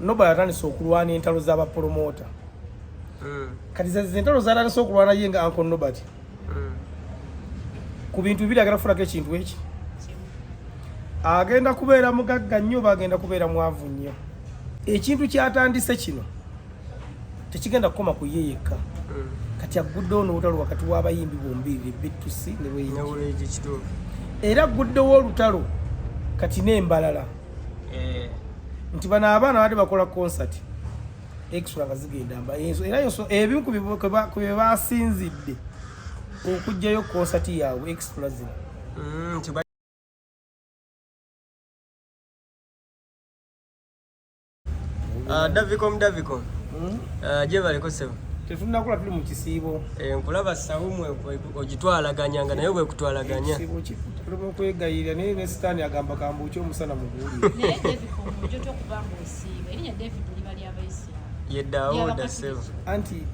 Nobert atandise okulwana entalo z'abapromota. Kati zeze entalo zatandise okulwana ye nga Uncle Nobert ku bintu bibiri, agenda kufunako ekintu eki, agenda kubeera mugagga nnyo oba agenda kubeera mwavu nnyo. Ekintu kyatandise kino tekigenda kukoma ku ye yekka. Kati aguddewo n'olutalo wakati w'abayimbi bombiriri, B2C ne Ray G. Era aguddewo olutalo kati n'embalala nti bano abaana badde bakola concert extra nga zigenda mba era ebimu ku bye basinzidde okuggyayo concert yaabwe extra zino. Davicom, Davicom. Gyebaleko ssebo. Tetunakula, tuli mu kisiibo. Eh, nkulaba sawumu ogitwalaganya nga naye bwekutwalaganya. Ekisiibo kitulema okwegayirira, naye ne Sitaani agamba kambuukye omusana muguwulire. Naye David, omujjo tokuba ng'osiiba, erinnya David liba ly'Abaisiramu. Ye Daawuda, ssebo. Anti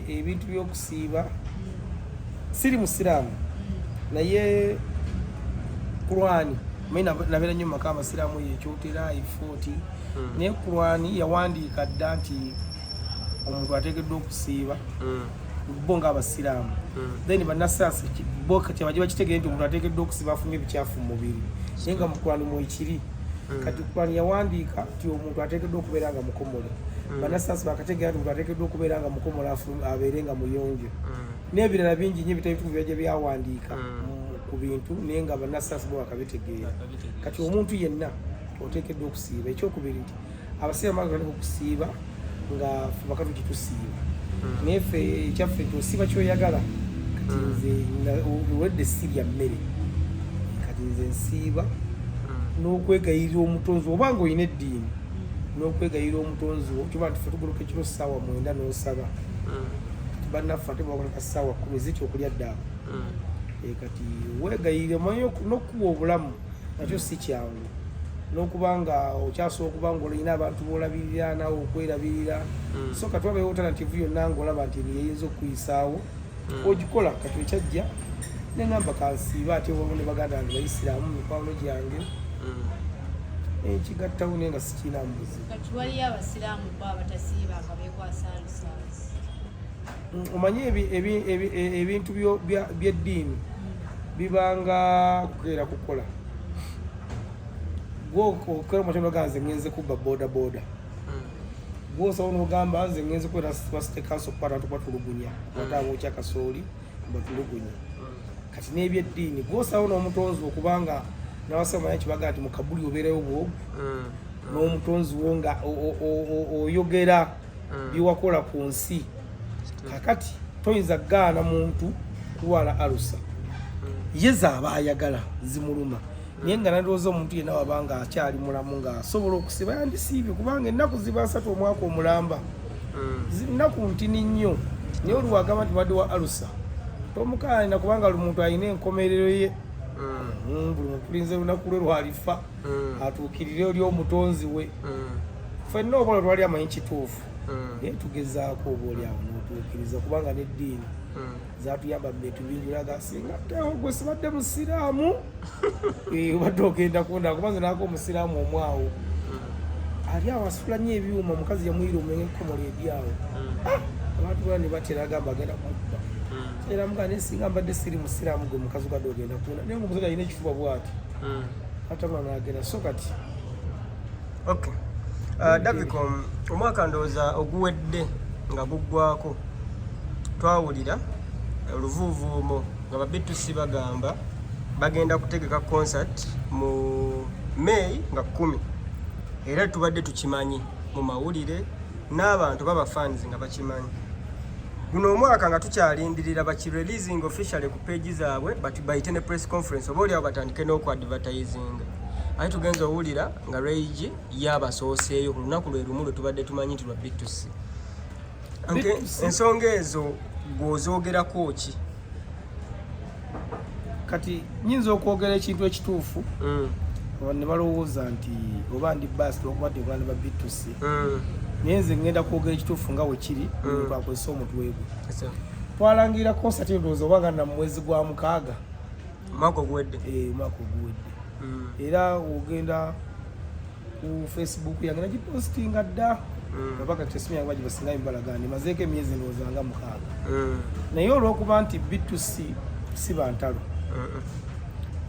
ebintu by'okusiiba, siri musiraamu, naye Kulwani manyi nabeera nnyo mu maka amasiraamu, eyo ekyotera efooti, naye Kulwani yawandiika dda nti omuntu ateekeddwa okusiiba bo ng'abasiraamu. Then bannasayansi bo kyebajja bakitegeere nti omuntu ateekeddwa okusiiba afumye ebikyafu mu mubiri, naye nga mu Kulwani mwekiri. Kati Kulwani yawandiika nti omuntu ateekeddwa okubeera nga mukomole. Bannasayansi bakategeera nti omuntu ateekeddwa okubeera nga mukomole, abeere nga muyonjo, n'ebirala bingi nnyo ebitali bituufu byajja byawandiika ku bintu, naye nga bannasayansi bo bakabitegeera. Kati omuntu yenna oteekeddwa okusiiba. Ekyokubiri nti abasiraamu bagatandika okusiiba nga ffe bakatuliki tusiiba, naye ffe ekyaffe nti osiiba kyoyagala. Kati nze olwedde sirya mmere, kati nze nsiiba n'okwegayirira omutonzi, oba nga olina eddiini, n'okwegayirira omutonzi wo. Kiba nti ffe tuguluka ekiro ssaawa 9 n'osaba. Kati bannaffe ate bakoleka ssaawa 10 zitya okulya ddaako. Kati weegayirira, omanyi n'okukuwa obulamu nakyo si kyangu, n'okuba nga okyasobola okuba nga olina abantu b'olabirira naawe okwerabirira. So kati wabeewo alternative yonna ng'olaba nti eno yeyinza okukuyisaawo, ogikola. Kati okyajja neŋŋamba kansiiba, ate wamu ne baganda bange bayisiraamu, mikwano gyange, enkigattawo, naye nga sikiinaamu buzibu. Kati waliyo abasiraamu bo abatasiiba nga beekwasa lusaazi. Omanyi ebintu by'eddiini bibanga kukeera kukola. Gwokera omakya nogaa nze ngenze kubba boda boda, gwosawo nogamba nze ngenze kubeera city council okukwata abantu kubatulugunya, ate abookya kasooli batulugunya. Kati n'ebyeddiini gwosawo n'omutonzi, okubanga nawasaba kibaga nti mu kabuli obeerayo bwogu n'omutonzi wo nga oyogera byewakola ku nsi. Kakati toyinza kugaana muntu kulwala alusa, ye zaaba ayagala zimuluma, naye nga nandowooza omuntu yenna wabanga akyali mulamu ng'asobola okusiba yandisiibye, kubanga ennaku ziba 30 omwaka omulamba. Nnaku ntini nnyo, naye oliwagamba nti badde wa alusa tomukaanira, kubanga buli muntu alina enkomerero ye. Buli muntu tulinze lunaku lwe lwalifa atuukirire oli omutonzi we. Ffenna oba olwo twali amanyi kituufu, naye tugezaako oba oli awo n'otuukiriza, kubanga n'eddiini zatuyamba mu bintu bingi. Olaga singa tewo gwe sibadde musiraamu, obadde ogenda kunda, kuba nze naako omusiraamu omwawo ali awo asula nnyo ebyuma, omukazi yamuyira omwenge ekkomola ebyawo. Abantu bana ne batera agamba agenda kumukuba, era mugaa naye singa mbadde siri musiraamu, gwe mukazi gwadde ogenda kunda, naye nga omusajja alina ekifuba bwati atabula n'agenda. So kati Okay. Davicom, omwaka ndowooza oguwedde nga guggwako twawulira oluvuuvuumo nga ba B2C bagamba bagenda kutegeka concert mu May nga 10, era tubadde tukimanyi mu mawulire n'abantu baba fans nga bakimanyi. Guno omwaka nga tukyalindirira bakireleasing officially ku page zaabwe, but bayite ne press conference oba oliawo batandike n'okuadvertisinga, ate tugenza owulira nga Ray G yabasooseeyo ku lunaku lwe lumu lwe tubadde tumanyi nti lwa B2C. B2C. Ensonga ezo gw'ozoogerako ki? Kati nyinza okwogera ekintu ekituufu ne balowooza nti oba ndi baasi olwokuba nti nkola ne ba B2C, naye nze ngenda kwogera ekituufu nga we kiri, buli muntu akozesa omutwe gwe. Twalangira concert ndowooza oba nga na mu mwezi gwa 6. Omwaka oguwedde. Omwaka oguwedde. Era ogenda ku Facebook yange nagipostinga dda. Oba kati esimu yange bagibasinga mbalaga nti mazeeko emyezi ndowooza nga 6. Naye olw'okuba nti B2C si bantalo,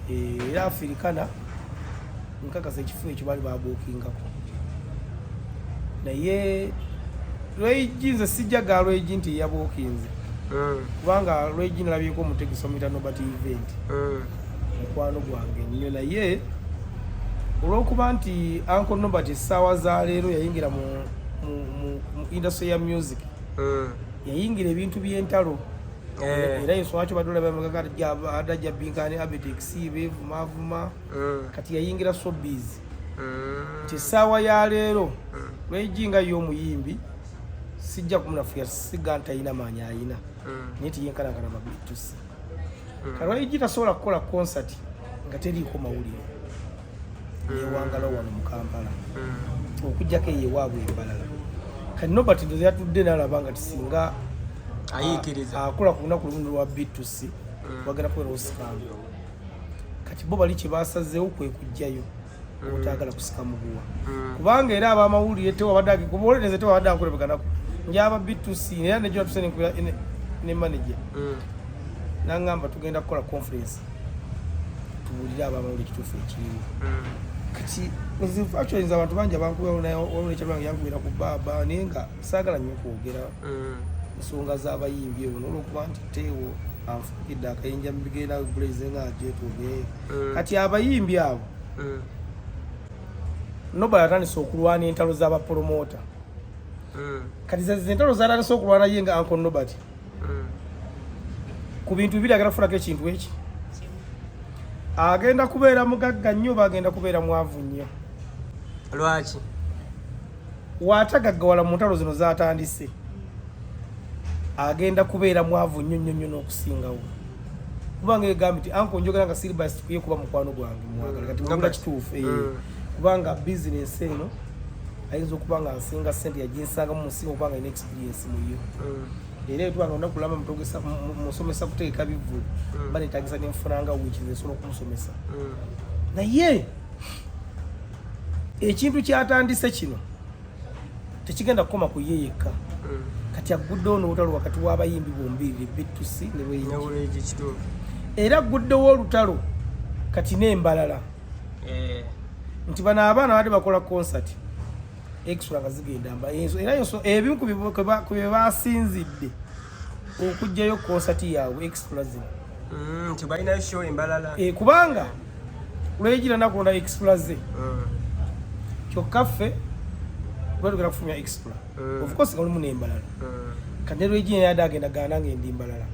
era Afirikana nkakasa ekifo ekyo baali babuukingako, naye Ray G, nze sijja ga Ray G nti yabuukinze, kubanga Ray G nalabyeko omutegesi omuyita Nobert Event, mukwano gwange nnyo. Naye olw'okuba nti Uncle Nobert essaawa za leero yayingira mu industry ya music, yayingira ebintu by'entalo. Era ensonga kyo badde olaba adajja binkani Abitex beevumavuma. Kati yayingira showbiz nti essaawa ya leero Ray G nga ye omuyimbi sijja kumunafuya, siga nti alina maanyi, ayina, naye tiyenkanankana ba B2C. Kati Ray G tasobola kukola concert nga teriiko mawulire newangala wano mu Kampala, okugjako eyo ewaabwe embalala. Kati Nobert ndoza yatudde n'alaba nga tisinga ayiikiriza akola ku lunaku lumu lwa B2C, wagenda kubeerawo scandal. Kati bo bali kye basazeewo kwe kujjayo obutaagala kusika muguwa, kubanga era abamawulire tewabadde kubaolereza, tewabadde akulebekanaku njaba B2C. Era nejjo natuse nenkubira ne manager, nangamba tugenda kukola conference tubuulire abamawulire ekituufu ekiriwo. Kati nze actually nze abantu bangi abankubira, waliwo nekyalwange yankubira ku baaba, naye nga saagala nnyo kwogera nsonga z'abayimbi ewo, nolwokuba nti teewo anfukidde akayinja mu bigenda Blaze nga agyetwogere. Kati abayimbi abo, Nobert atandise okulwana entalo z'abapromota. Kati ze entalo zatandise okulwana ye nga Uncle Nobert ku bintu bibiri: agenda kufunako ekintu eki, agenda kubeera mugagga nnyo oba agenda kubeera mwavu nnyo. Lwaki? Waatagaggawala mu ntalo zino zatandise, agenda kubeera mwavu nnyo nnyo nnyo n'okusingawo, kubanga egambye nti anko njogera nga silibas kuye kuba mukwano gwange mwagala kati mugula kituufu, kubanga bizinesi eno ayinza okuba nga nsinga sente yaginsangamu, musinga okuba nga alina experience mu yo. Era etubanga olunaku lulamba musomesa kutegeka bivvulu, banetagisa nenfunanga wiiki nsobola okumusomesa. Naye ekintu kyatandise kino tekigenda kukoma ku ye yekka. Kati aguddewo n'olutalo wakati w'abayimbi bombiriri, B2C ne Ray G. Ne Ray G, kituufu. Era aguddewo olutalo kati n'embalala nti bano abaana badde bakola concert extra nga zigenda mba era ebimu ku bye basinzidde okuggyayo concert yaabwe extra zino. Nti balinayo show embalala. Kubanga Ray G nakulonda extra ze, kyokka ffe batugenda kufumya extra, of course nga mulimu n'embalala. Kati ne Ray G yadde agenda gaana nga endi mbalala.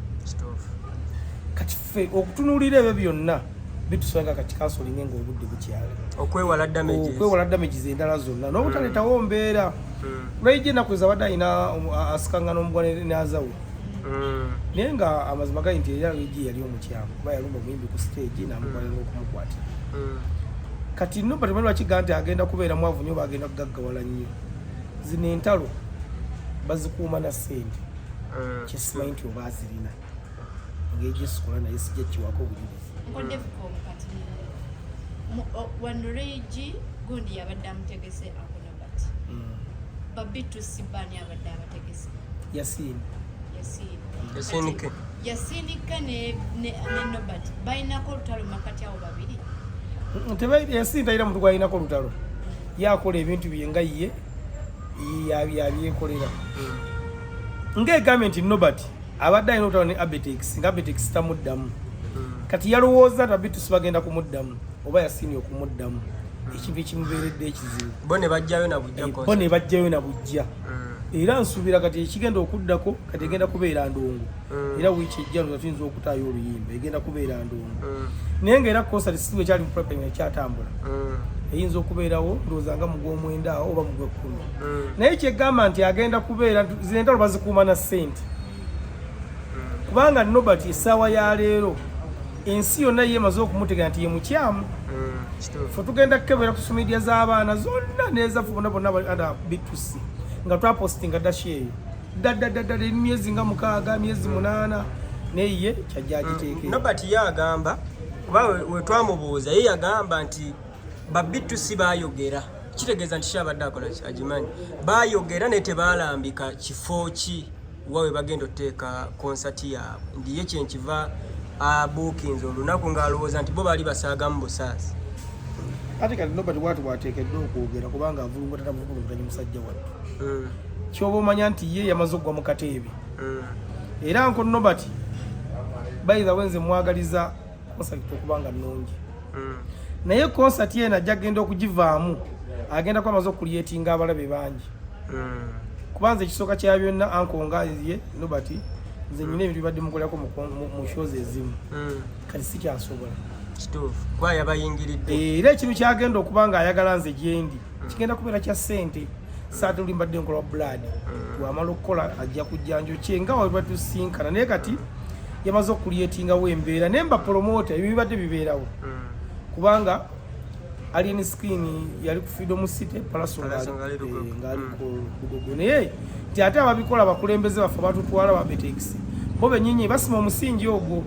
Kati ffe okutunuulira ebyo byonna bitusanga kati kansolinge nga obudde bukyali, okwewala damages. Okwewala damages endala zonna n'obutaleetawo mbeera. Ray G ennaku ezabadde alina asikangana omugwa n'azawe, naye nga amazima gali nti era Ray G yali omukyamu, kuba yalumba omuyimbi ku stage n'amukwalinga okumukwatira. Kati Nobert temanyi lwaki gaa nti agenda kubeera mwavu nnyo oba agenda kugaggawala nnyo. Zino entalo bazikuuma na ssente, kyesimanyi nti oba azirina ng'egisikola, naye sijja kiwako obujulizi. Uncle Devcom, kati wano Ray G gundi yabadde amutegese Uncle Nobert. Ba B2C bani abadde abategese? Yasiini. Yasiini. Yasiini Kati K. Yasiini K ne Nobert balinako olutalo makati awo babiri. Yasiini talina muntu gwalinako olutalo, yakola ebintu bye nga ye yabyekolera. Ng'egambye nti Nobert abadde alina olutalo ne Abetex, nga Abetex tamuddamu. Kati yalowooza nti abitus bagenda kumuddamu oba Yasiini okumuddamu, ekintu ekimubeeredde ekizibu. Bo ne bajjayo na bujja. Bo ne bajjayo na bujja. Era nsuubira kati ekigenda okuddako kati egenda kubeera ndongo. Era wiiki ejja ndoza tuyinza okutaayo oluyimba, egenda kubeera ndongo. Naye nga era concert si ekyali mu pipeline ekyatambula, eyinza okubeerawo ndowooza nga mu gw'omwenda awo oba mu gw'ekkumi. Naye kyegamba nti agenda kubeera zino entalo bazikuuma na ssente, kubanga Nobert essaawa ya leero ensi yonna ye emaze okumutegera nti ye mukyamu. Fe tugenda kukebera ku social media z'abaana zonna n'ezaffe bonna bonna bali under B2C nga twapostinga dashi eyo ddaddaddadda emyezi nga 6, myezi 8, naye ye kyajja agiteeke. Nobert ye agamba, kuba we twamubuuza ye yagamba nti ba B2C bayogera. Kitegeeza nti kyabadde akola agimanyi. Bayogera naye tebalambika kifo ki wa we bagenda otuteeka konsati yaabwe, nti ye kyenkiva abuukinze olunaku ng'alowooza nti bo baali basaagamu busaasi. Ate kati Nobert bwati bwateekeddwa okwogera kubanga avulungwa tatavulunganya musajja wattu. Kyoba omanya nti ye yamaze okugwa mu kateebe. Era nko Nobert, by the way, nze mwagaliza konsati okuba nga nnungi. Naye konsati eno ajja genda okugivaamu agenda kuba amaze okucreatinga abalabe bangi. Kuba nze ekisooka kya byonna, anko nga ye Nobert, nze nyina ebintu bibadde mukolerako mu shows ezimu, kati sikyasobola. Kituufu, kuba yabayingiridde. Era ekintu kyagenda okuba nga ayagala nze gyendi kigenda kubeera kya ssente. Saate luli mbadde nkola blood, bwamala okukola ajja kujja njokye nga weba tusinkana. Naye kati yamaze okucreatingawo embeera naye mba promoter ebyo bibadde bibeerawo, kubanga Alien Skin yali ku Freedom City, Palaso Palaso ngali Lugogo. Ngali ku Lugogo. Naye nti ate ababikola abakulembeze baffe batutwala ba Betex, bo benyini basima omusingi ogwo.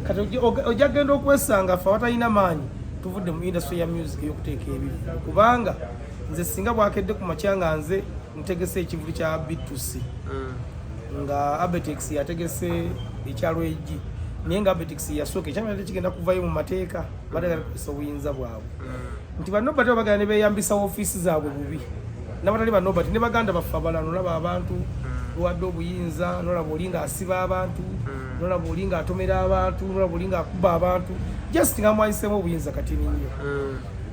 Kati ojja genda okwesanga ffe abatalina maanyi tuvudde mu industry ya music ey'okuteeka ebivvulu, kubanga nze singa bwakedde ku makya nga nze ntegese ekivulu kya B2C nga Abetex yategese ekyalo egi, naye nga Abetex yasooka, ekyamanya tekigenda kuvayo mu mateeka, badde kukozesa obuyinza bwabwe. Nti banobert bagenda ne beeyambisa ofiisi zaabwe bubi, n'abatali banobert ne baganda baffe abalala. Nolaba abantu lwadde obuyinza, nolaba oli ng'asiba abantu, nolaba oli ng'atomera abantu, nolaba oli ng'akuba abantu, just nga mwayisemu obuyinza katini nnyo.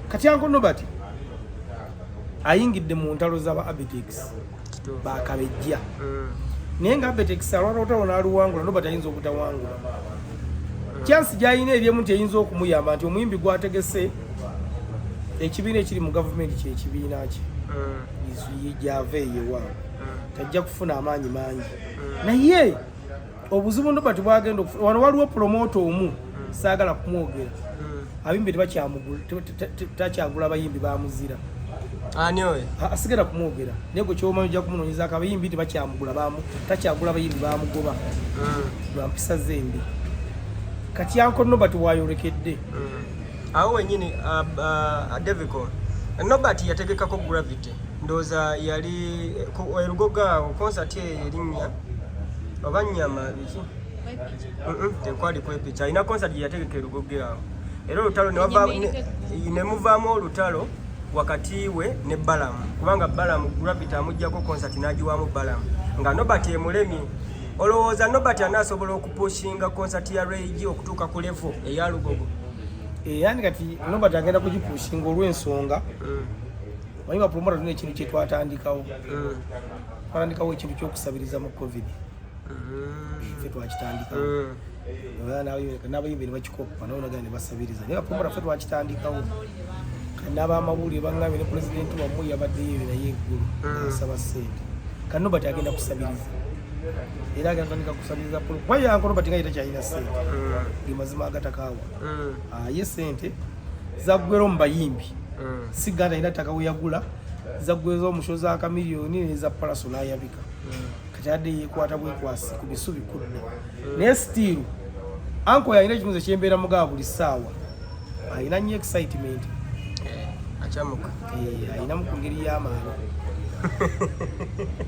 Kati Uncle Nobert ayingidde mu ntalo z'aba Abetex bakabejja, naye nga Abetex alwana olutalo n'aluwangula, Nobert ayinza obutawangula. Chance gy'alina eryemu nti eyinza okumuyamba nti omuyimbi gwategese, ekibiina ekiri mu gavumenti kyekibiina kye gyava eyo ewaabwe, tajja kufuna amaanyi mangi. Naye obuzibu Nobert bwagenda wano waliwo promoter omu, saagala kumwogera, abayimbi takyagula, abayimbi bamuzira. Ani oyo? Asigala kumwogera, naye gwe kyomanyi ojja kumunoonyezaako. Abayimbi tebakyamugula, takyagula, abayimbi bamugoba lwa mpisa zembi. Kati Uncle Nobert wayolekedde. Awo wenyini, Devico, Nobert yategekako Gravity, ndowooza yali erugogo awo, concert eyo erinnya oba nyama biki? Tekwali kwepicha. Alina concert gye yategeka erugogo awo, era olutalo ne muvaamu olutalo wakati we ne Balamu, kubanga Balamu Gravity amugjako concert n'agiwaamu Balamu nga Nobert emulemye. Olowooza Nobert anaasobola okupushinga concert ya Ray G okutuuka ku level eya Lugogo? Yani kati Nobert agenda kugipushinga olw'ensonga manyi bapromoter tulina ekintu kyetwatandikawo. Twatandikawo ekintu kyokusabiriza mu COVID. Ffe twakitandikawo, n'abayimbi ne bakikoppa, nabo nagenda ne basabiriza, naye bapromoter ffe twakitandikawo. N'abamawulire baŋŋambye ne pulezidenti wammwe yabaddeyo eyo naye eggulu asaba ssente. Kati Nobert agenda kusabiriza, era agenda kutandika kusabiriza kuba ye Uncle Nobert nga ye takyalina ssente, ge mazima agatakaawa. Ye ssente zaggwera mu bayimbi, si ganda alina ttaka we yagula, zaggweza omushoza akamiliyoni neza Palaso n'ayabika. Kati adde yeekwata bwekwasi ku bisubi kudda, naye still uncle yalina ekibuzo kyembeera mugaba buli ssaawa, alina nnyo excitement. Akyamuka. Alinamu ku ngeri y'amaalo.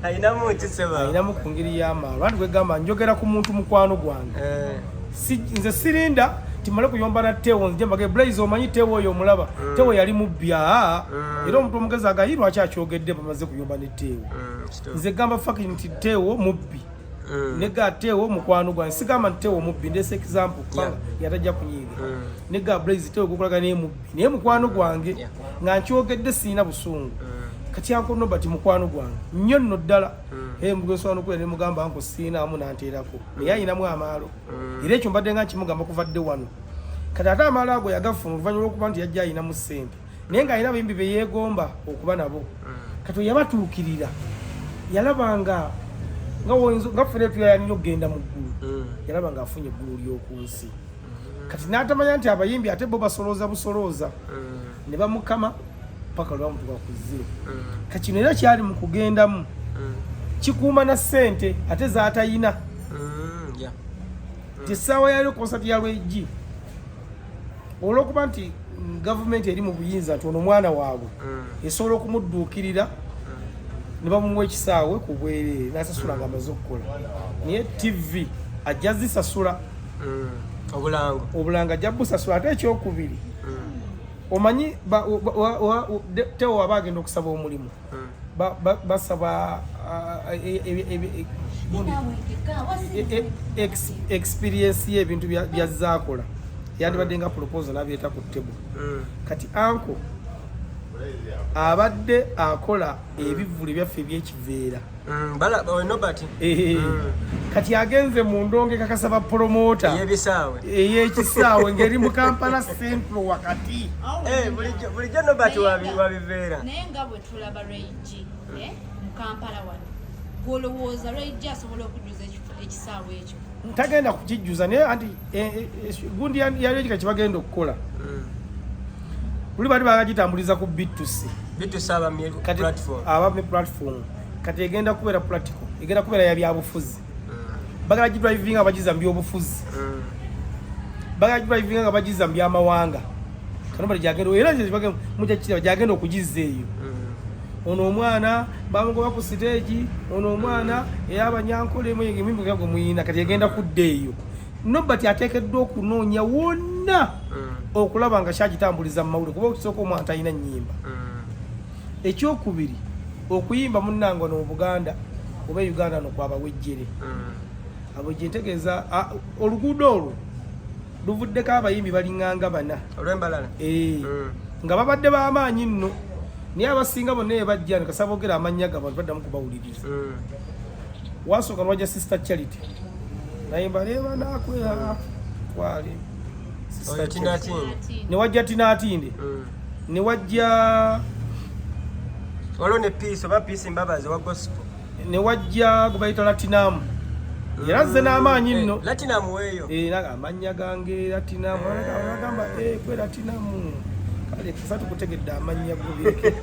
Alinamu kiseba. Alinamu ku ngeri y'amaalo, anti kwegamba njogera ku muntu mukwano gwange. Nze sirinda timale kuyomba na Tewo nzije mbage Blaze, omanyi Tewo oyo omulaba, Tewo yali mubbi. Aa, era omuntu omugezi agayi lwaki akyogedde bamaze kuyomba ne Tewo. Nze gamba fact nti Tewo mubbi, nega Tewo mukwano gwange, sigamba nti Tewo mubbi, ndese example kubanga yatajja kunyiiga. Nega Blaze, Tewo gukolaga naye mubbi, naye mukwano gwange, nga nkyogedde siina busungu. Kati Uncle Nobert mukwano gwange nnyo nno ddala. Mugwensobola nokubeera ne mugamba nko siinaamu nanteerako, naye ayinamu amaalo, era ekyo mbadde nga nkimugamba kuva dde wano. Kati ate amaalo ago yagafuna oluvannyuma lw'okuba nti yajja ayinamu ssente, naye ng'alina abayimbi be yeegomba okuba nabo. Kati yabatuukirira, yalaba nga nga ffene tuyayanira okugenda mu ggulu, yalaba ng'afunye eggulu ly'oku nsi. Kati n'atamanya nti abayimbi ate bo basolooza busolooza ne bamukama paka lwe bamutuka ku zero. Kati kino era kyali mu kugendamu kikuuma na ssente ate z'atayina, nti essaawa yaliyo konsati ya Lwegi olw'okuba nti Gavumenti eri mu buyinza nti ono mwana waabwe esobola okumudduukirira ne bamuwa ekisaawe ku bwereere n'asasula nga amaze okukola, naye TV ajja zisasula. Obulango. Obulanga ajja busasula. Ate ekyokubiri, omanyi Teo aba agenda okusaba omulimu, basaba experience ye, ebintu byazaakola, yandibadde nga proposal n'abireeta ku table. Kati anko abadde akola ebivvulu byaffe ebyekiveera. Nobert. Kati agenze mu ndongo ekakasa ba promoter ey'ebisaawe. Ey'ekisaawe ng'eri mu Kampala Central wakati. Bulijjo Nobert wabiveera. Naye nga bwe tulaba Ray G mu Kampala wano, gwolowooza Ray G asobola okujjuza ekisaawe ekyo? Tagenda kukijjuza, naye anti gundi yali ekika kyebagenda okukola luli bali bagagitambuliza ku B2C. B2C aba Kati platform. Aba platform. Kati egenda kubeera practical, egenda kubeera ya byabufuzi. Bagala gidrivinga bagiza mu byobufuzi, bagala gidrivinga nga bagiza mu byamawanga. Kano bali gyagenda era mujja kiraba gyagenda okugizza eyo. Ono omwana bamugoba ku siteegi, ono omwana eyabanyankole emimbi gwe muyina, kati egenda kudda eyo. Nobert ateekeddwa okunoonya wonna okulaba nga kyagitambuliza mu mawulire, kuba okisooka omwana talina nnyimba. Ekyokubiri, okuyimba munnange ono mu Buganda oba e Uganda no kwabawejjere abo gye ntegeeza, oluguudo olwo luvuddeko abayimbi balinganga bana. Olw'embalala. Eh, nga babadde b'amaanyi nno, naye abasinga bonna ebajja kasaba boogera amannya gabantu baddamu kubawuliriza. Wasooka lwajja Sister Charity nayimba leba nakweha twale Sister Oyo Charity. Tinatinde. Ne wajja Tinatinde, ne wajja Waliwo ne Peace oba Peace Mbabazi owa gospel. Ne wajja gwe bayita Latinamu, era azze n'amaanyi nno. Latinamu weeyo. Eh, amannya gange Latinamu. Agamba gwe Latinamu, kale kasa tukutegedde amannya go bireke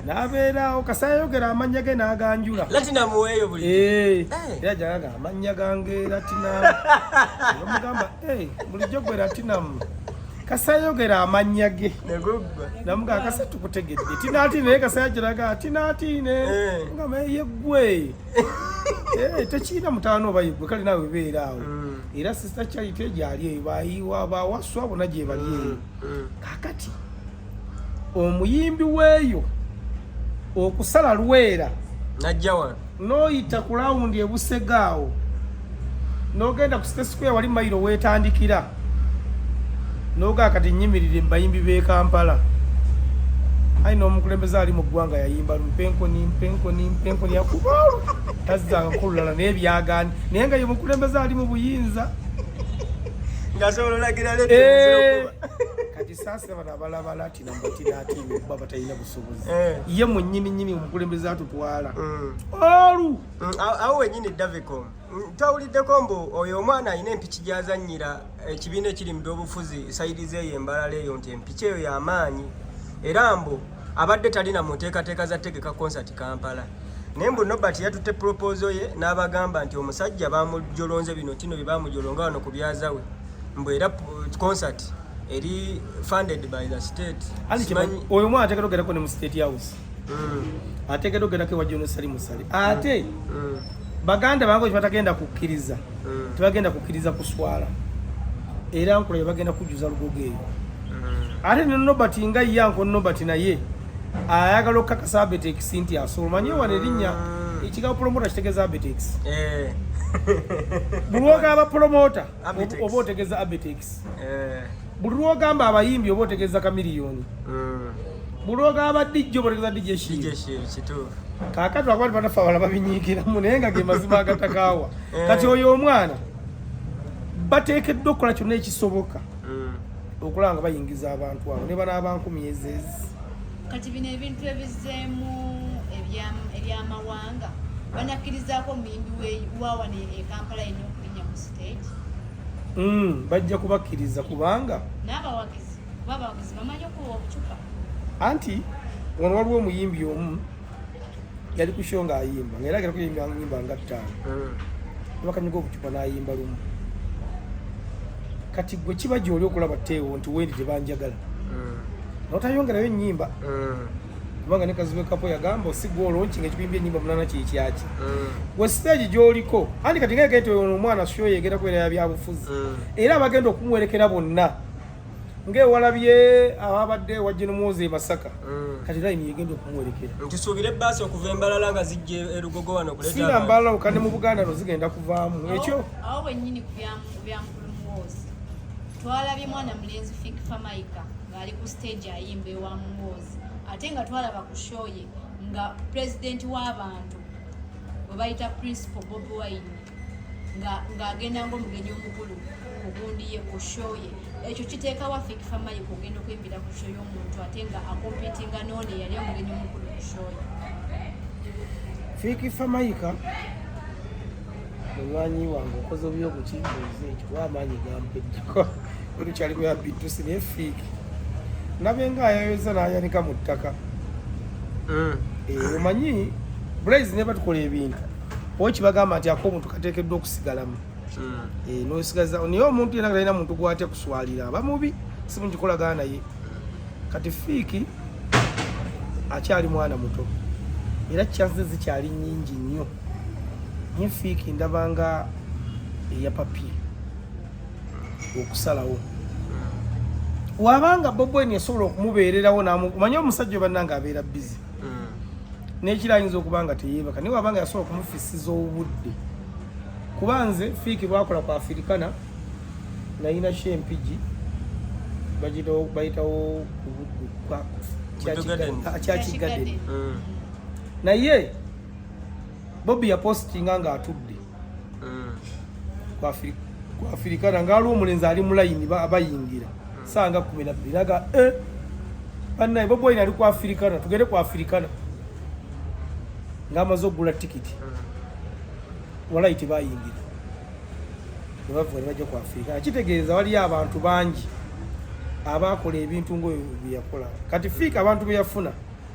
n'abeeraawo kasa yayogera amannya ge n'aganjula. Latinamu weeyo buli. Eh, Eh. era jagaga amannya gange Latinamu, bamugamba, "Bulijjo gwe Latinamu." Kasa yayogera amannya ge Neguggwa. Namugamba, "Kasa tukutegedde Tinaatine," naye kasa yagiraga Tinaatine. Mugamba, "Yeggwe tekiina mutaano oba yeggwe, kale naawe beera awo." Era Sister Charity gyali eyo, bayiwa bawaswa bonna gye bali eyo. Kakati omuyimbi weeyo okusala lwera Najja wano. N'oyita ku lawundi ebusegaawo n'ogenda ku City Square wali mayiro weetandikira n'ogaa kati nyimirire mu bayimbi b'e Kampala, ayi n'omukulembeze ali mu ggwanga yayimba mpenkoni mpenkoni mpenkoni yakuba olwo tazzangako olulala, naye byagaani, naye nga ye mukulembeze ali mu buyinza. Ng'asobola olagira Eh, leeta. Kati saasira bano abalabala ati nambatinatini oba batalina busobozi. Eh. Ye mwennyini nyini omukulembeze atutwala olu. Awo wenyini Davicom, twawuliddeko mbu oyo omwana alina empiki gy'azannyira ekibiina ekiri mu byobufuzi side zeeyo embalala eyo, nti empiki eyo y'amaanyi, era mbu abadde talina mu nteekateeka za tegeka concert Kampala, naye mbu Nobert yatutte proposal ye n'abagamba nti omusajja bamujolonze bino tino bye bamujolonga wano ku byazawe, mbu era concert eri funded by the state. Anti Simanyi- oyo omwana ateekeddwa ogerako ne mu State House, ateekeddwa ogerako ewa John Sali Musale, ate baganda bange kyebatagenda kukkiriza, tebagenda kukkiriza kuswala, era nkula bagenda kujjuza Lugogo eyo. Ate ne Nobert nga ye anko Nobert naye ayagala okukakasa Abetex nti asobola. Manye wano erinnya ekigambo promoter kitegeeza Abetex. Buli lwogamba promoter Abetex. oba otegeeza Abetex. Buli lwogamba abayimbi oba otegeeza Kamiliyoni. Buli lwogamba DJ oba otegeeza DJ Shiru. DJ Shiru, kituufu. Kaakati lwakuba tibanafe abalala babinyiikiramu, naye nga ge mazima agatakaawa. Kati oyo omwana bateekeddwa okukola kyonna ekisoboka okulaba nga bayingiza abantu abo ne banaaba nkumi ezeezi. Kati bino ebintu ebizzeemu ebyamawanga, banakkirizaako omuyimbi wawano e Kampala yenna okulinnya ku stage? Bajja kubakkiriza kubanga N'abawagizi, kuba abawagizi bamanyi okuwa obucupa. Anti wano waliwo omuyimbi omu yali ku show ng'ayimba, nga era agenda kuyimba nyimba nga ttaano, nebakanyuga obucupa n'ayimba lumu. Kati gwe kiba gyoli okulaba teewo nti wendi tebanjagala. Notayongerayo ennyimba. Kubanga ne Kazibwe Kapo yagamba osigwa olonki nga ekikuyimbya ennyimba 8 kyekyaki. Gwe stage gy'oliko andi kati ngeke nti ono omwana syo yegera kubeera ya byabufuzi. Era abagenda okumuwerekera bonna ng'ewalabye ababadde wa General Muhoozi e Masaka. Kati line yegenda okumuwerekera. Ntusuubire ebbaasi okuva embalala nga zijja erugogo wano okuleeta Sina abantu. Mbalala okande mu Buganda no zigenda kuvaamu. Ekyo Awo wennyini ku bya mukulu Muhoozi. Twalabye mwana mulenzi Fik Fameica ng'ali ku stage ayimba ewa Muhoozi. Ate nga twalaba ku show ye nga president w'abantu bwe bayita Principal Bobi Wine ng'agenda ng'omugenyi omukulu ku gundi ye ku show ye. Ekyo kiteekawo Fik Fameica ogenda okuyimbira ku show y'omuntu ate nga akompetinga n'ono eyali omugenyi omukulu ku show ye. Fik Fameica munywanyi wange okoze obubi okukimbuuza ekyo kuba amaanyi gampeddeko olukyali ku ya bitusi naye Fik nabenga ayoyoza n'ayanika mu ttaka. Omanyi Blaze ne batukola ebintu oba kibagamba nti ak'omuntu kateekeddwa okusigalamu. N'osigaza naye omuntu yenna talina muntu gw'atya kuswalira aba mubi si mulungi kukolagana naye. Kati Fik akyali mwana muto era chance zikyali nnyingi nnyo. Naye Fik ndabanga eyapapye okusalawo. Wabanga Bobi Wine yasobola okumubeererawo omanyi omusajja bannange abeera busy. N'ekiro ayinza okuba nga teyeebaka naye wabanga yasobola okumufisiza obudde. Kuba nze Fik lwakola ku Africana nalina show Empigi bayitawo ku Buddu Church Garden. Naye Bobi yapostinga ng'atudde ku Africana ng'aliwo omulenzi ali mu layini bayingira ssaawa nga 12 naga bannaye Bobi Wine ali ku Africana tugende ku Africana ng'amaze okugula tikiti. Walayi tebayingira ne bavuga ne bajja ku Africana. Kitegeeza waliyo abantu bangi abakola ebintu ng'oyo bye yakola. Kati Fik abantu be yafuna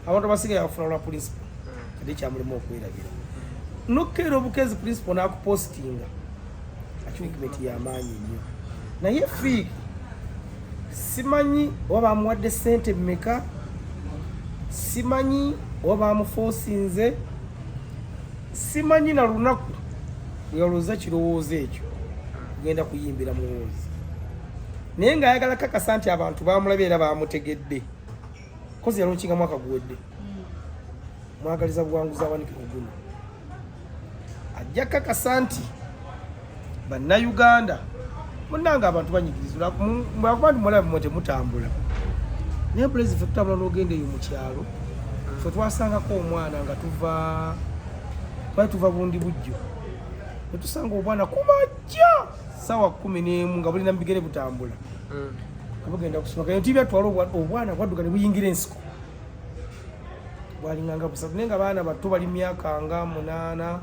abantu abasinga yabafuna lwa principal. Kati kyamulema okwerabira. Nokkeera obukezi principal n'akupostinga achievement y'amaanyi nnyo. Naye Fik simanyi oba bamuwadde ssente mmeka, simanyi oba bamufoosinze, simanyi na lunaku lwe yalowooza kirowoozo ekyo kugenda kuyimbira Muhoozi. Naye ng'ayagala kakasa nti abantu bamulabye era bamutegedde. Kozi yalonkinga mwaka guwedde. Mwagaliza buwanguzi awanike ku guno. Ajja kakasa nti bannayuganda munnange abantu banyigirizibwa lwakuba nti mulaba mmwe temutambula. Naye Blaze ffe tutambula n'ogenda eyo mu kyalo. Ffe twasangako omwana nga twali tuva bundi bujjo. Ne tusanga obwana ku majja ssaawa 11 nga bulina mu bigere butambula. Nga bugenda kusoma. Kati tibya twala obwana bwadduka ne buyingira ensiko. Bwalinganga busatu naye nga abaana bato bali myaka nga 8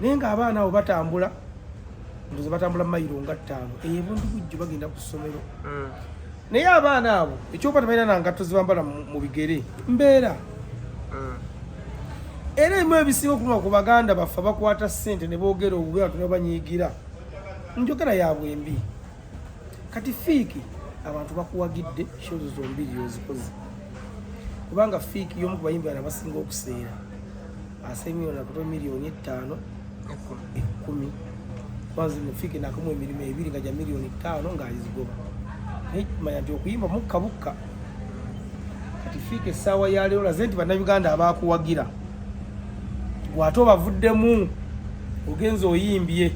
naye nga abaana abo batambula ndoza batambula mayiro nga 5 eyo ebundu bujjo bagenda ku ssomero. Naye abaana abo ekyokuba tebalina na ngatto zibambala mu bigere mbeera. Era ebimu ebisinga okuluma ku baganda baffe abakwata ssente ne boogera obubi abantu ne babanyiigira njogera yaabwe mbi. Kati Fik abantu bakuwagidde shows zombiri ozikoze kubanga Fik y'omu ku bayimbi bano abasinga okuseera asa emiliyoni akutoba miliyoni 5 10. Kwanza mu Fik nakamu emirimu ebiri nga gya miliyoni 5 ng'azigoba. Naye manya nti okuyimba mukka bukka. Kati Fik essaawa ya leero olaze nti bannayuganda abakuwagira gw'ate obavuddemu ogenze oyimbye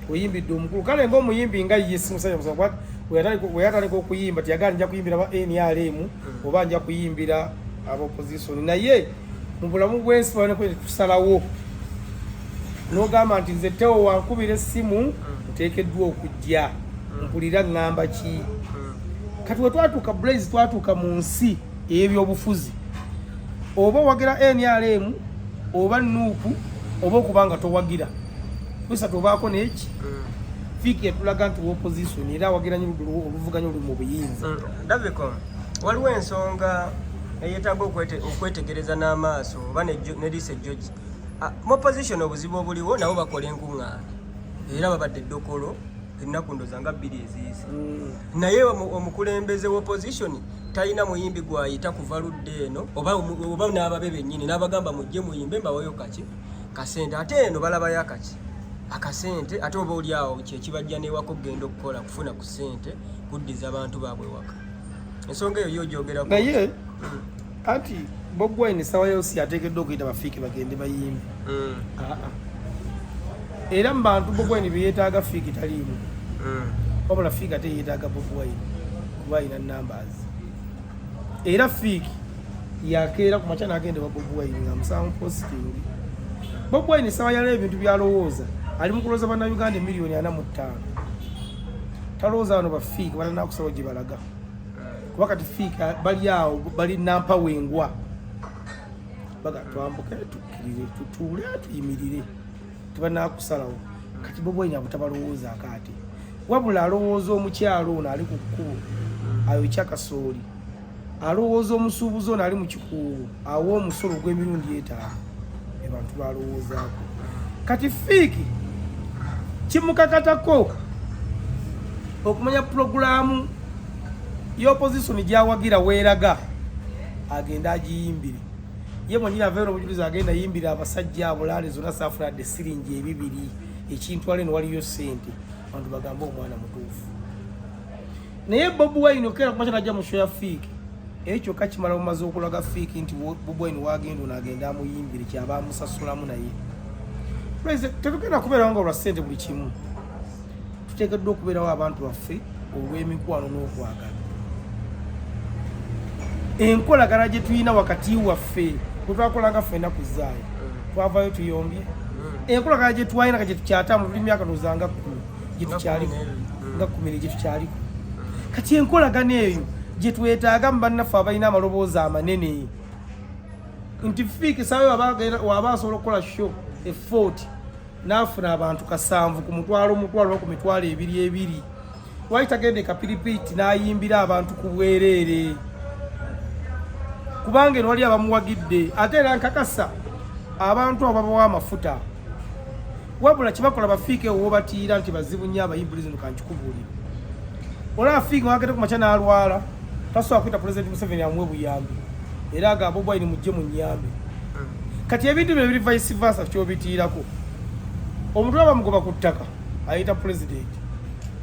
oyimbidde omukulu. Kale ng'omuyimbi nga ye si musajja musajja kuba bwe yatandika okuyimba teyagala nja kuyimbira ba NRM oba nja kuyimbira aba opposition. Naye mu bulamu bw'ensi bwaneko tusalawo n'ogamba nti nze Teo wankubira essimu nteekeddwa okujja mpulira ŋŋamba ki. Kati we twatuuka Blaze twatuuka mu nsi ey'ebyobufuzi oba owagira NRM oba NUP oba okuba nga towagira bisatu obaako n'eki. Fik yatulaga nti opposition era awagira nnyo oluvuganya oluli mu buyinza. Davicom, waliwo ensonga eyeetaaga okwetegereza n'amaaso oba n'eriiso ejjogi. Mu opposition obuzibu obuliwo nabo bakola enkuŋŋaana era babadde eddokolo Ennaku ndoza nga 2 eziyise. Naye omukulembeze w'opposition talina muyimbi gwayita kuva ludda eno oba n'ababe bennyini n'abagamba mujje muyimbe mbaweyo kaki kasente, ate eno balabayo akaki akasente, ate oba oli awo kyekibajja newaka okugenda okukola kufuna ku ssente kuddiza abantu baabwe waka. Ensonga eyo yo ogyogerako. Naye anti Bobi Wine sawa yosi ateekeddwa okuyita bafiiki bagende bayimbe. Era mu bantu Bobi Wine byeyeetaaga fiiki taliimu. Wabula fiiki ate yeetaaga Bobi Wine kuba alina numbers. Era fiiki yakeera ku makya n'agenda ewa Bobi Wine nga amusaba mu posting. Bobi Wine sawa yala ebintu by'alowooza ali mu kulowooza bannayuganda emiliyoni 45. Talowooza bano bafiiki balina kusaba gye balaga. Kuba kati fiiki bali awo bali nampawengwa baga twambuke tukkirire tutuule tuyimirire tebanakusalawo. Kati Bobi Wine abo tabalowoozaako ate wabula alowooza omukyalo ono ali ku kkubo ayokya kasooli, alowooza omusuubuzi ono ali mu kikuubo awa omusolo ogw'emirundi 5, abantu balowoozaako. Kati fiiki kimukakatako okumanya pulogulaamu y'opposition gy'awagira weeraga agenda agiyimbire ye mwenyini aveyo n'obujulizi agenda yimbira abasajja abo laale zonna saafunadde siringi 2 ekintwala eno waliyo ssente abantu bagambe omwana mutuufu. Naye Bobi Wine okeera kumakya najja mu show ya fiiki eyo kyokka kimala bumaze okulaga fiiki nti Bobi Wine wagenda ono agenda amuyimbire kyaba amusasulamu. Naye tetugenda kubeerawo nga olwa ssente buli kimu, tuteekeddwa okubeerawo abantu baffe olw'emikwano n'okwagala enkolagana gye tulina wakati waffe bwe twakolanga ffenna ku zaayo twavayo tuyombye enkolagana gye twalina ka gye tukyatamu tuli myaka nozanga 10 gye tukyaliko nga 10 gye tukyaliko. Kati enkolagana eyo gye twetaaga mu bannaffe abalina amaloboozi amanene nti fiiki sawe waba asobola okukola show e 40 n'afuna abantu 7 ku mutwalo mutwalo ku mitwalo 2 2, lwaki tagenda ekapiripiiti n'ayimbira abantu ku bwereere? Kubanga eno wali abamuwagidde ate era nkakasa abantu abo babawa amafuta. Wabula kibakola bafiike ewo batiira nti bazibu nnyo abayimbuli zino. Kankikubuulire, olaba fiike wagende ku makya n'alwala tasobola kuyita Pulezidenti Museveni amuwe buyambi, era agamba Bobi Wine mujje mu nnyambe. Kati ebintu bino biri vice versa kyobitiirako omuntu aba mugoba ku ttaka ayita Pulezidenti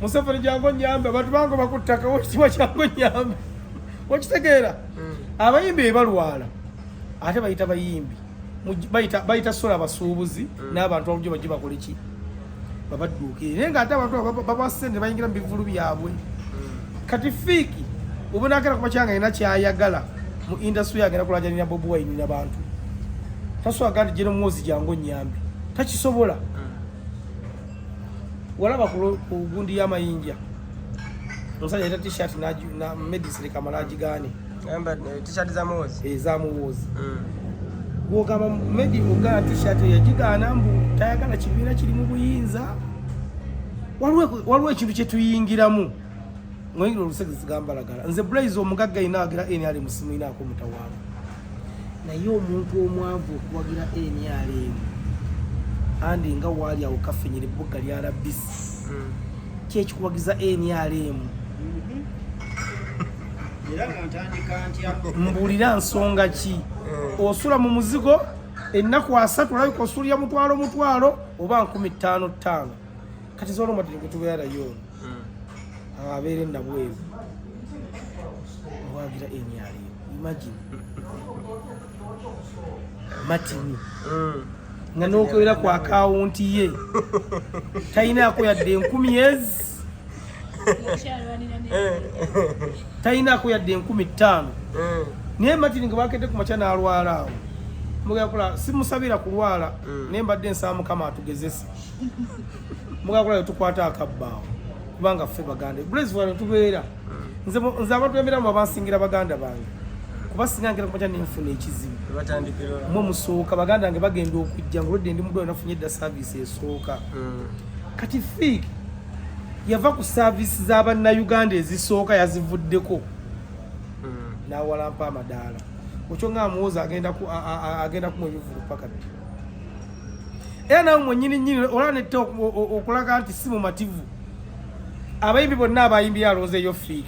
Museveni jangu nyambe abantu bangoba ku ttaka wekitiibwa kyangu nyambe okitegeera. Abayimbi bebalwala ate bayita bayimbi bayita sola abasuubuzi n'abantu abujo bajje bakole ki babadduukire, naye ng'ate abantu babawa ssente bayingira mu bivulu byabwe. Kati fiiki obunakera kuba kyanga alina kyayagala mu industry agenda kulajanira Bobi Wine n'abantu tasobola nti General Muhoozi jangu nyambi takisobola. Walaba ku gundi y'amayinja omusajja yita t-shirt na medicine kamala agigaane. T-shirt za Muhoozi. Eza Muhoozi. Gwogamba medi ogaana t-shirt yagigaana mbu tayagala kibiina kiri mu buyinza. Waliwo ekintu kye tuyingiramu ngoyingira olusegezi gambalagala. Nze Blaze omugagga ina agira NRM simuyinaako mutawaana, naye omuntu omwavu okuwagira NRM andi nga waali awo kafenyere ebbuga lya rabisi kyekikuwagiza NRM. Era nga ntandika ntya? Mbuulira nsonga ki osula mu muzigo ennaku 30 olabika osulira mutwalo mutwalo oba 5000 5. Kati zola omatire gwe naye ono abeera enabweru owagira NRM. Imagine Martin nga n'okwera ku akawunti ye talinaako yadde 1000 ezi talinaako yadde 5000. Naye Martin nga bakedde ku makya n'alwala awo mugakula simusabira kulwala, naye mbadde nsaba Mukama atugezese mugakula tukwata akabbaawo kubanga ffe Baganda Blaze wano tubeera. Nze abantu emiramu abansingira baganda bange kuba singa ngenda kumakya nenfuna ekizibu mwe musooka baganda bange bagenda okujja ngolwedde ndi mudwaliro nafunye edda service esooka. Kati fiik yava ku service z'abannayuganda ezisooka yazivuddeko n'awalampa amadaala okyo nga amuwoza agenda kumwa ebivulu paka ddi. Era nawe mwenyini nyini olaba netta okulaga nti si mumativu. Abayimbi bonna abayimbye alonzeeyo Fik,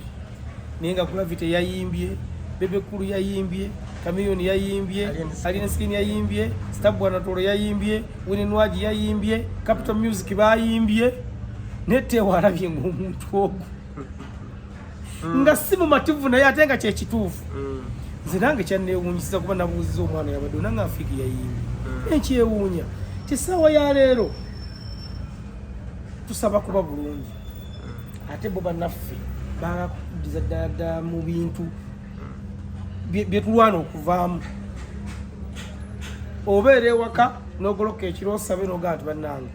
naye nga Gravity yayimbye, Bebe Cool yayimbye, Chameleone yayimbye, Alien Skin yayimbye, Stabua Natolo yayimbye, Winnie Nwagi yayimbye, Capital Music bayimbye, naye Tewa alabye ng'omuntu ogwo nga si mumativu naye ate nga kyekituufu. Nze nange kyanneewuunyisiza kuba nabuuziza omwana yabadde onanga Fik yayimbye, enkyewuunya ti essaawa ya leero tusaba kuba bulungi, ate bo bannaffe baagala kutuddiza ddala ddala mu bintu bye tulwana okuvaamu. Obeera ewaka n'ogoloka ekiro osabe n'ogaa nti bannange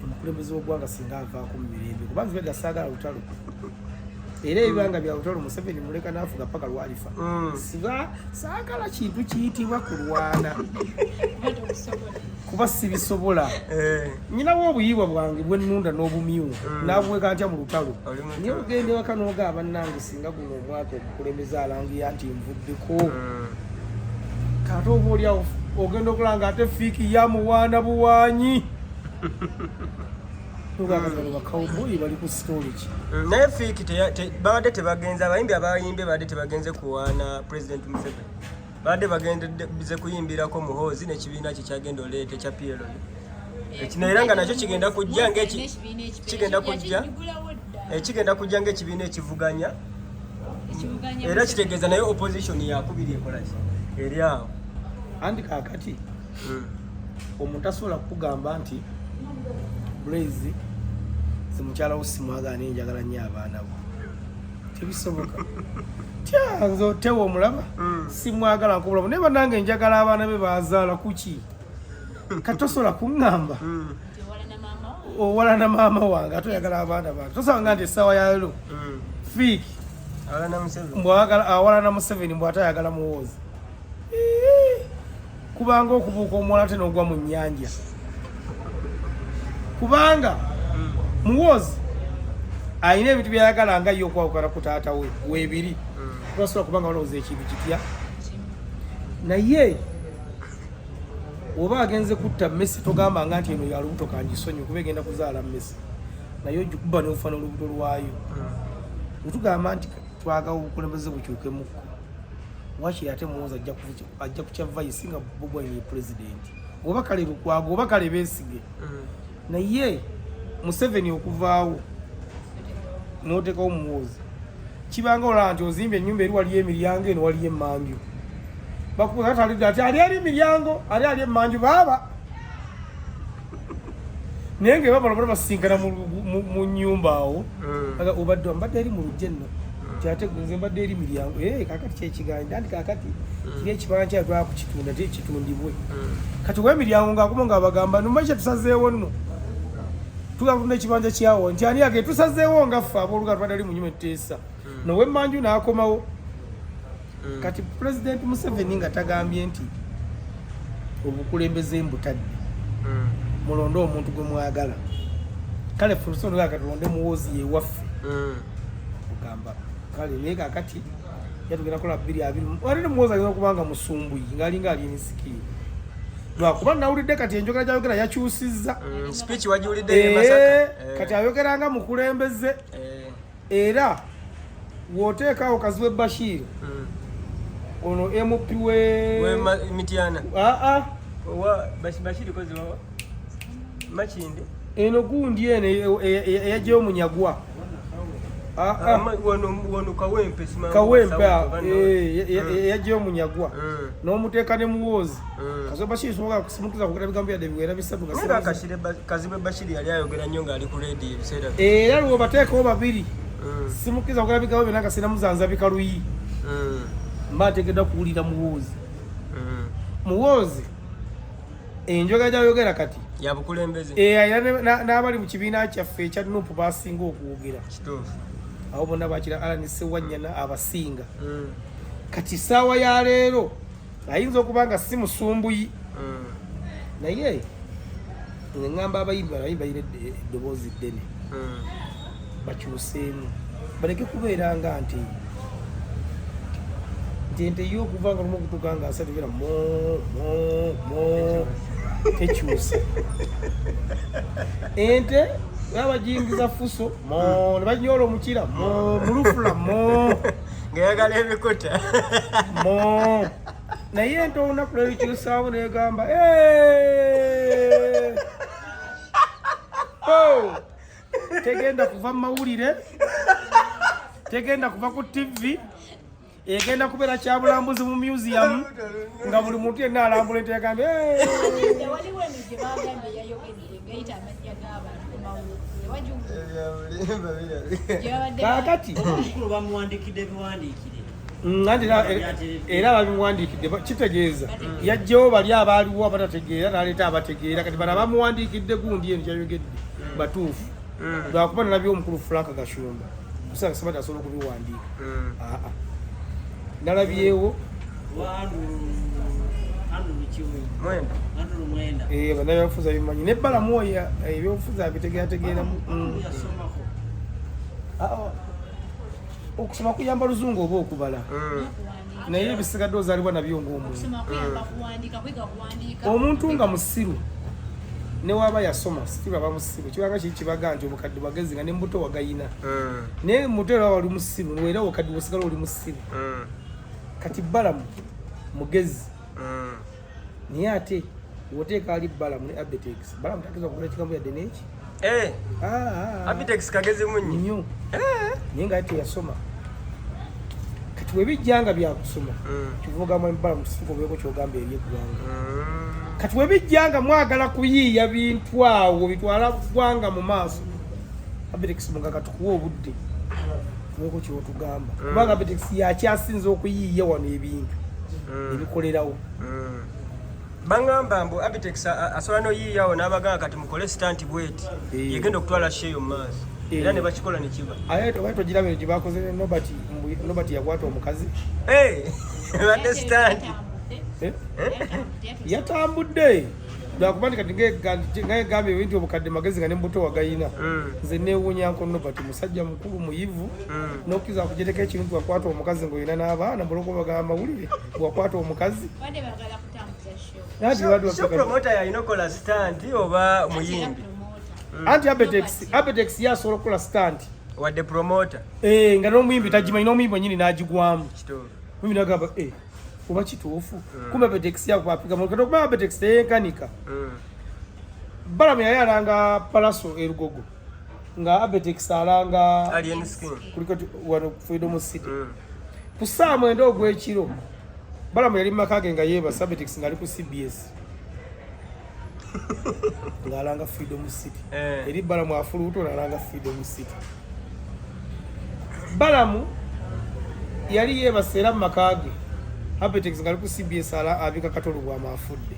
omukulembeze w'oggwanga singa avaako mu mirembe, kuba nze bedda saagala lutalo, era ebibanga bya lutalo Museveni muleka n'afuga paka lwalifa. Siba saagala kintu kiyitibwa kulwana kuba sibisobola. Nyinawo obuyiibwa bwange bwennunda n'obumyu nabuweka ntya mu lutalo, naye ogenda ewaka n'ogaa bannange singa guno omwaka omukulembeze alangira nti nvuddeko, kate oba oliawo ogenda okulanga ate Fik yamuwaana buwanyi. Bakawboyi bali ku storage. Naye Fik babadde tebagenze, abayimbi abayimbe babadde tebagenze kuwaana President Museveni, babadde bagenze kuyimbirako Muhoozi n'ekibiina kye kyagenda oleeta ekya PLU. Ekino era nga nakyo kigenda kujja kigenda kujja ng'ekibiina ekivuganya, era kitegeeza naye opposition yakubiri ekolaki eri awo. Anti kaakati omuntu asobola kukugamba nti Blaze ze mukyala wo simwagala naye njagala nnyo abaana bo, tebisoboka. Tyanze otewa omulaba simwagala nkubulamu naye bannange njagala abaana be bazaala kuki, kati tosobola kuŋŋamba owalana maama wange ate oyagala abaana bange. Tosobola nga nti essaawa ya leero Fik awalana Museveni mbw ate ayagala Muwoozi, kubanga okubuuka omuwala ate n'ogwa mu nnyanja, kubanga Muwoozi alina ebintu byayagala nga ye okwawukana ku taata we weebiri, tosobola kubanga balowooza ekintu kitya. Naye oba agenze kutta Messi, togamba nga nti eno ya lubuto kangisonyi kuba egenda kuzaala Messi, naye ogikuba n'ofa n'olubuto lwayo. Wetugamba nti twagala obukulembeze bukyukemukko, wakiri ate Muwoozi ajja kukya vice nga Bobi Wine ye pulezidenti, oba kale Lukwago oba kale Beesige. Naye Museveni okuvaawo n'oteekawo Muwoozi kibanga olaba nti ozimbye ennyumba eri waliyo emiryango eno waliyo emmanju, bakubuuza ati ali eri emiryango ali ali emmanju baaba, naye nga ebabala basinkana mu nnyumba awo, obadde mbadde eri mu lujja enno nti ate nze mbadde eri miryango kakati kyekiganja nti kakati kiri ekibanja kyatwala kukitunda ti kitundibwe, kati owemiryango ngaakoma nga bagamba numanyi kyetusazeewo nno tugenda ekibanja kyawo nti ani age tusazeewo nga ffe abooluganda tubadde ali mu nyuma etteesa nowemmanju n'akomawo. Kati Pulezidenti Museveni nga tagambye nti obukulembeze mbutadde, mulonde omuntu gwe mwagala, kale fulusonga tulonde Muwoozi yewaffe, ogamba kale, naye kakati yatugenda kola 2020 ate ne Muwoozi agenda okuba nga musumbuyi ng'alinga ali ensikiiri, lwakuba nawulidde kati enjogera gyayogera yakyusizza. Speech wagiwulidde Masaka? Kati ayogera nga mukulembeze, era w'oteekawo Kazibwe Bashir ono MP we Mityana. Aa. Bashir kozi wawa Makinde. Eno gundi eno eyajjayo Munyagwa. Wano Kawempe. Kawempe eyajjayo Munyagwa n'omuteeka ne Muwoozi, Kazibwe Bashir sobola kusimukiza kwogera bigambo byadde biwera bisatu. Kazibwe Bashir yali ayogera nnyo ng'ali ku rediyo ebiseera. Era lwobateekawo babiri, simukiza kwogera bigambo byonna nga sinamuzanzabika luyi, mba nteekeddwa kuwulira Muwoozi. Muwoozi enjogera gyayogera kati yabukulembeze. N'abali mu kibiina kyaffe ekya NUP basinga okwogera abo bonna bakira Allan Ssewanyana abasinga. Kati saawa ya leero ayinza okuba nga si musumbuyi, naye nze ŋŋamba abayimbi abayimbi balina eddoboozi ddene, bakyuseemu baleke kubeera nga nti nti ente yo okuva nga lumu okutuuka nga asatu beera mo mo mo, tekyusa ente. Baba bajingiza fuso mo ne banyola omukira mo mulufula mo Ng'eyagala ebikuta. Mo naye ente olunaku lwebikyusaawo negamba, "Eh! Oh! Tegenda kuva mu mawulire, tegenda kuva ku TV, egenda kubeera kyabulambuzi mu museum nga buli muntu yenna alambula ente yagambye, "Eh!" Ate waliwo eno gye bagambye yayogedde ngayita amannya g'abantu ku mawulire Ebyabulimba birabika. gye babadde. Kaakati Omukulu bamuwandiikidde biwandiikire. Anti era babimuwandiikidde, kitegeeza yajjawo bali abaaliwo abatategeera n'aleeta abategeera. Kati bano abamuwandiikidde gundi eno kyayogedde batuufu, lwakuba nalabye omukulu Frank Gashumba kusanga sabati asobola okubiwandiika. Aa, nalabyewo. Andrew Kiwe. Mwenda. Andrew Mwenda. Eh, bannabyabufuzi abimanyi ne Balamu oyo, ebyobufuzi abitegeerategeeramu. Yasomako. Aa, okusoma kuyamba luzungu oba okubala, naye ebisigadde ozaalibwa nabyo ng'omuntu. Okusoma kuyamba kuwandiika, kuyiga kuwandiika. Omuntu nga musiru ne waba yasoma sikiba aba musiru, kibanga kiri kibaga nti obukadde bwagezi nga ne mubuto wagayina, naye muto era wali musiru era obukadde bwosigala oli musiru. Kati Balamu mugezi, naye ate woteeka ali Balamu ne Abetex, Balamu takiriza kugula kigambo yadde neki. Eh, Ah, ah, ah. Abitex kagezi munyi. Nnyo, naye nga ate teyasoma. Kati webijja nga byakusoma, kivugamu Balamu situka obeeko kyogamba eri eggwanga. Kati webijja nga mwagala kuyiiya bintu awo bitwala ggwanga mu maaso, Abitex mugaga tukuwa obudde tubeeko kyotugamba, kubanga Abitex yakyasinza okuyiiya wano ebintu ebikolerawo. Bangamba mbu Abitex asobola noyiiyawo n'abagamba kati mukole stunt bweti, yegenda okutwala show eyo mu maaso, era ne bakikola ne kiba. Aye oba togiraba eyo gye bakoze ne Nobert, mbu Nobert yakwata omukazi. Eh, badde stunt. Eh? Yatambudde lwakuba nti kati ngegambye ebintu obukadde magezi nga ne mubuto wagayina. Nze neewuunya nko Nobert musajja mukulu muyivu, n'okkiriza akugyereko ekintu nti wakwata omukazi ng'olina n'abaana, mulwokuba bagamba amawulire wakwata omukazi. Badde bagala kutambuza show. Anti badde So promoter yalina okukola stunt oba muyimbi? Anti Abetex ye asobola okukola stunt. Wadde promoter. Eh, nga n'omuyimbi tagimanyi, n'omuyimbi wenyini n'agigwamu. Kituufu. Muyimbi nagamba, "Eh, oba kituufu?" Kumbe Abetex yakubapiga kati okuba Abetex teyenkanika. Balamu yali alanga Palaso e Lugogo nga Abetex alanga Alien Skin. Kuliko wano Freedom City. Ku ssaawa 9 ogw'ekiro Balamu yali mu maka ge nga yeebasa, Abetex ng'ali ku CBS ng'alanga Freedom City. Eri Balamu afuluuto n'alanga Freedom City. Balamu yali yeebasa era mu maka ge, Abetex ng'ali ku CBS ala abika Katolu bwama afudde.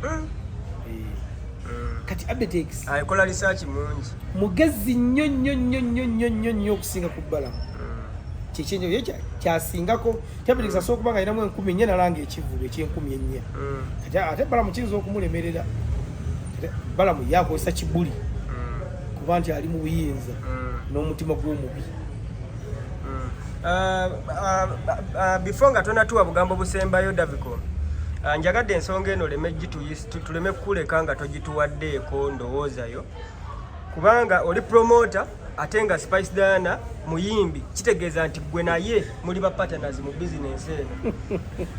Eh. Kati Abetex akola research mungi. Mugezi nnyo nnyo nnyo nnyo nnyo nnyo nnyo okusinga ku Balamu. Kyekyenyo ye kyasingako Abetex asobola okuba nga alinamu 4000 nalanga ekivvulu eky'4000. Kati ate Balamu kiyinza okumulemerera. Kati Balamu ye akozesa kibuli kuba nti ali mu buyinza n'omutima gw'omubi. Before nga tonatuwa bugambo busembayo, Daviko, njagadde ensonga eno tuleme kukuleka nga togituwaddeeko ndowoozayo, kubanga oli promoter ate nga Spice Diana muyimbi, kitegeeza nti gwe naye muli ba partners mu business eno.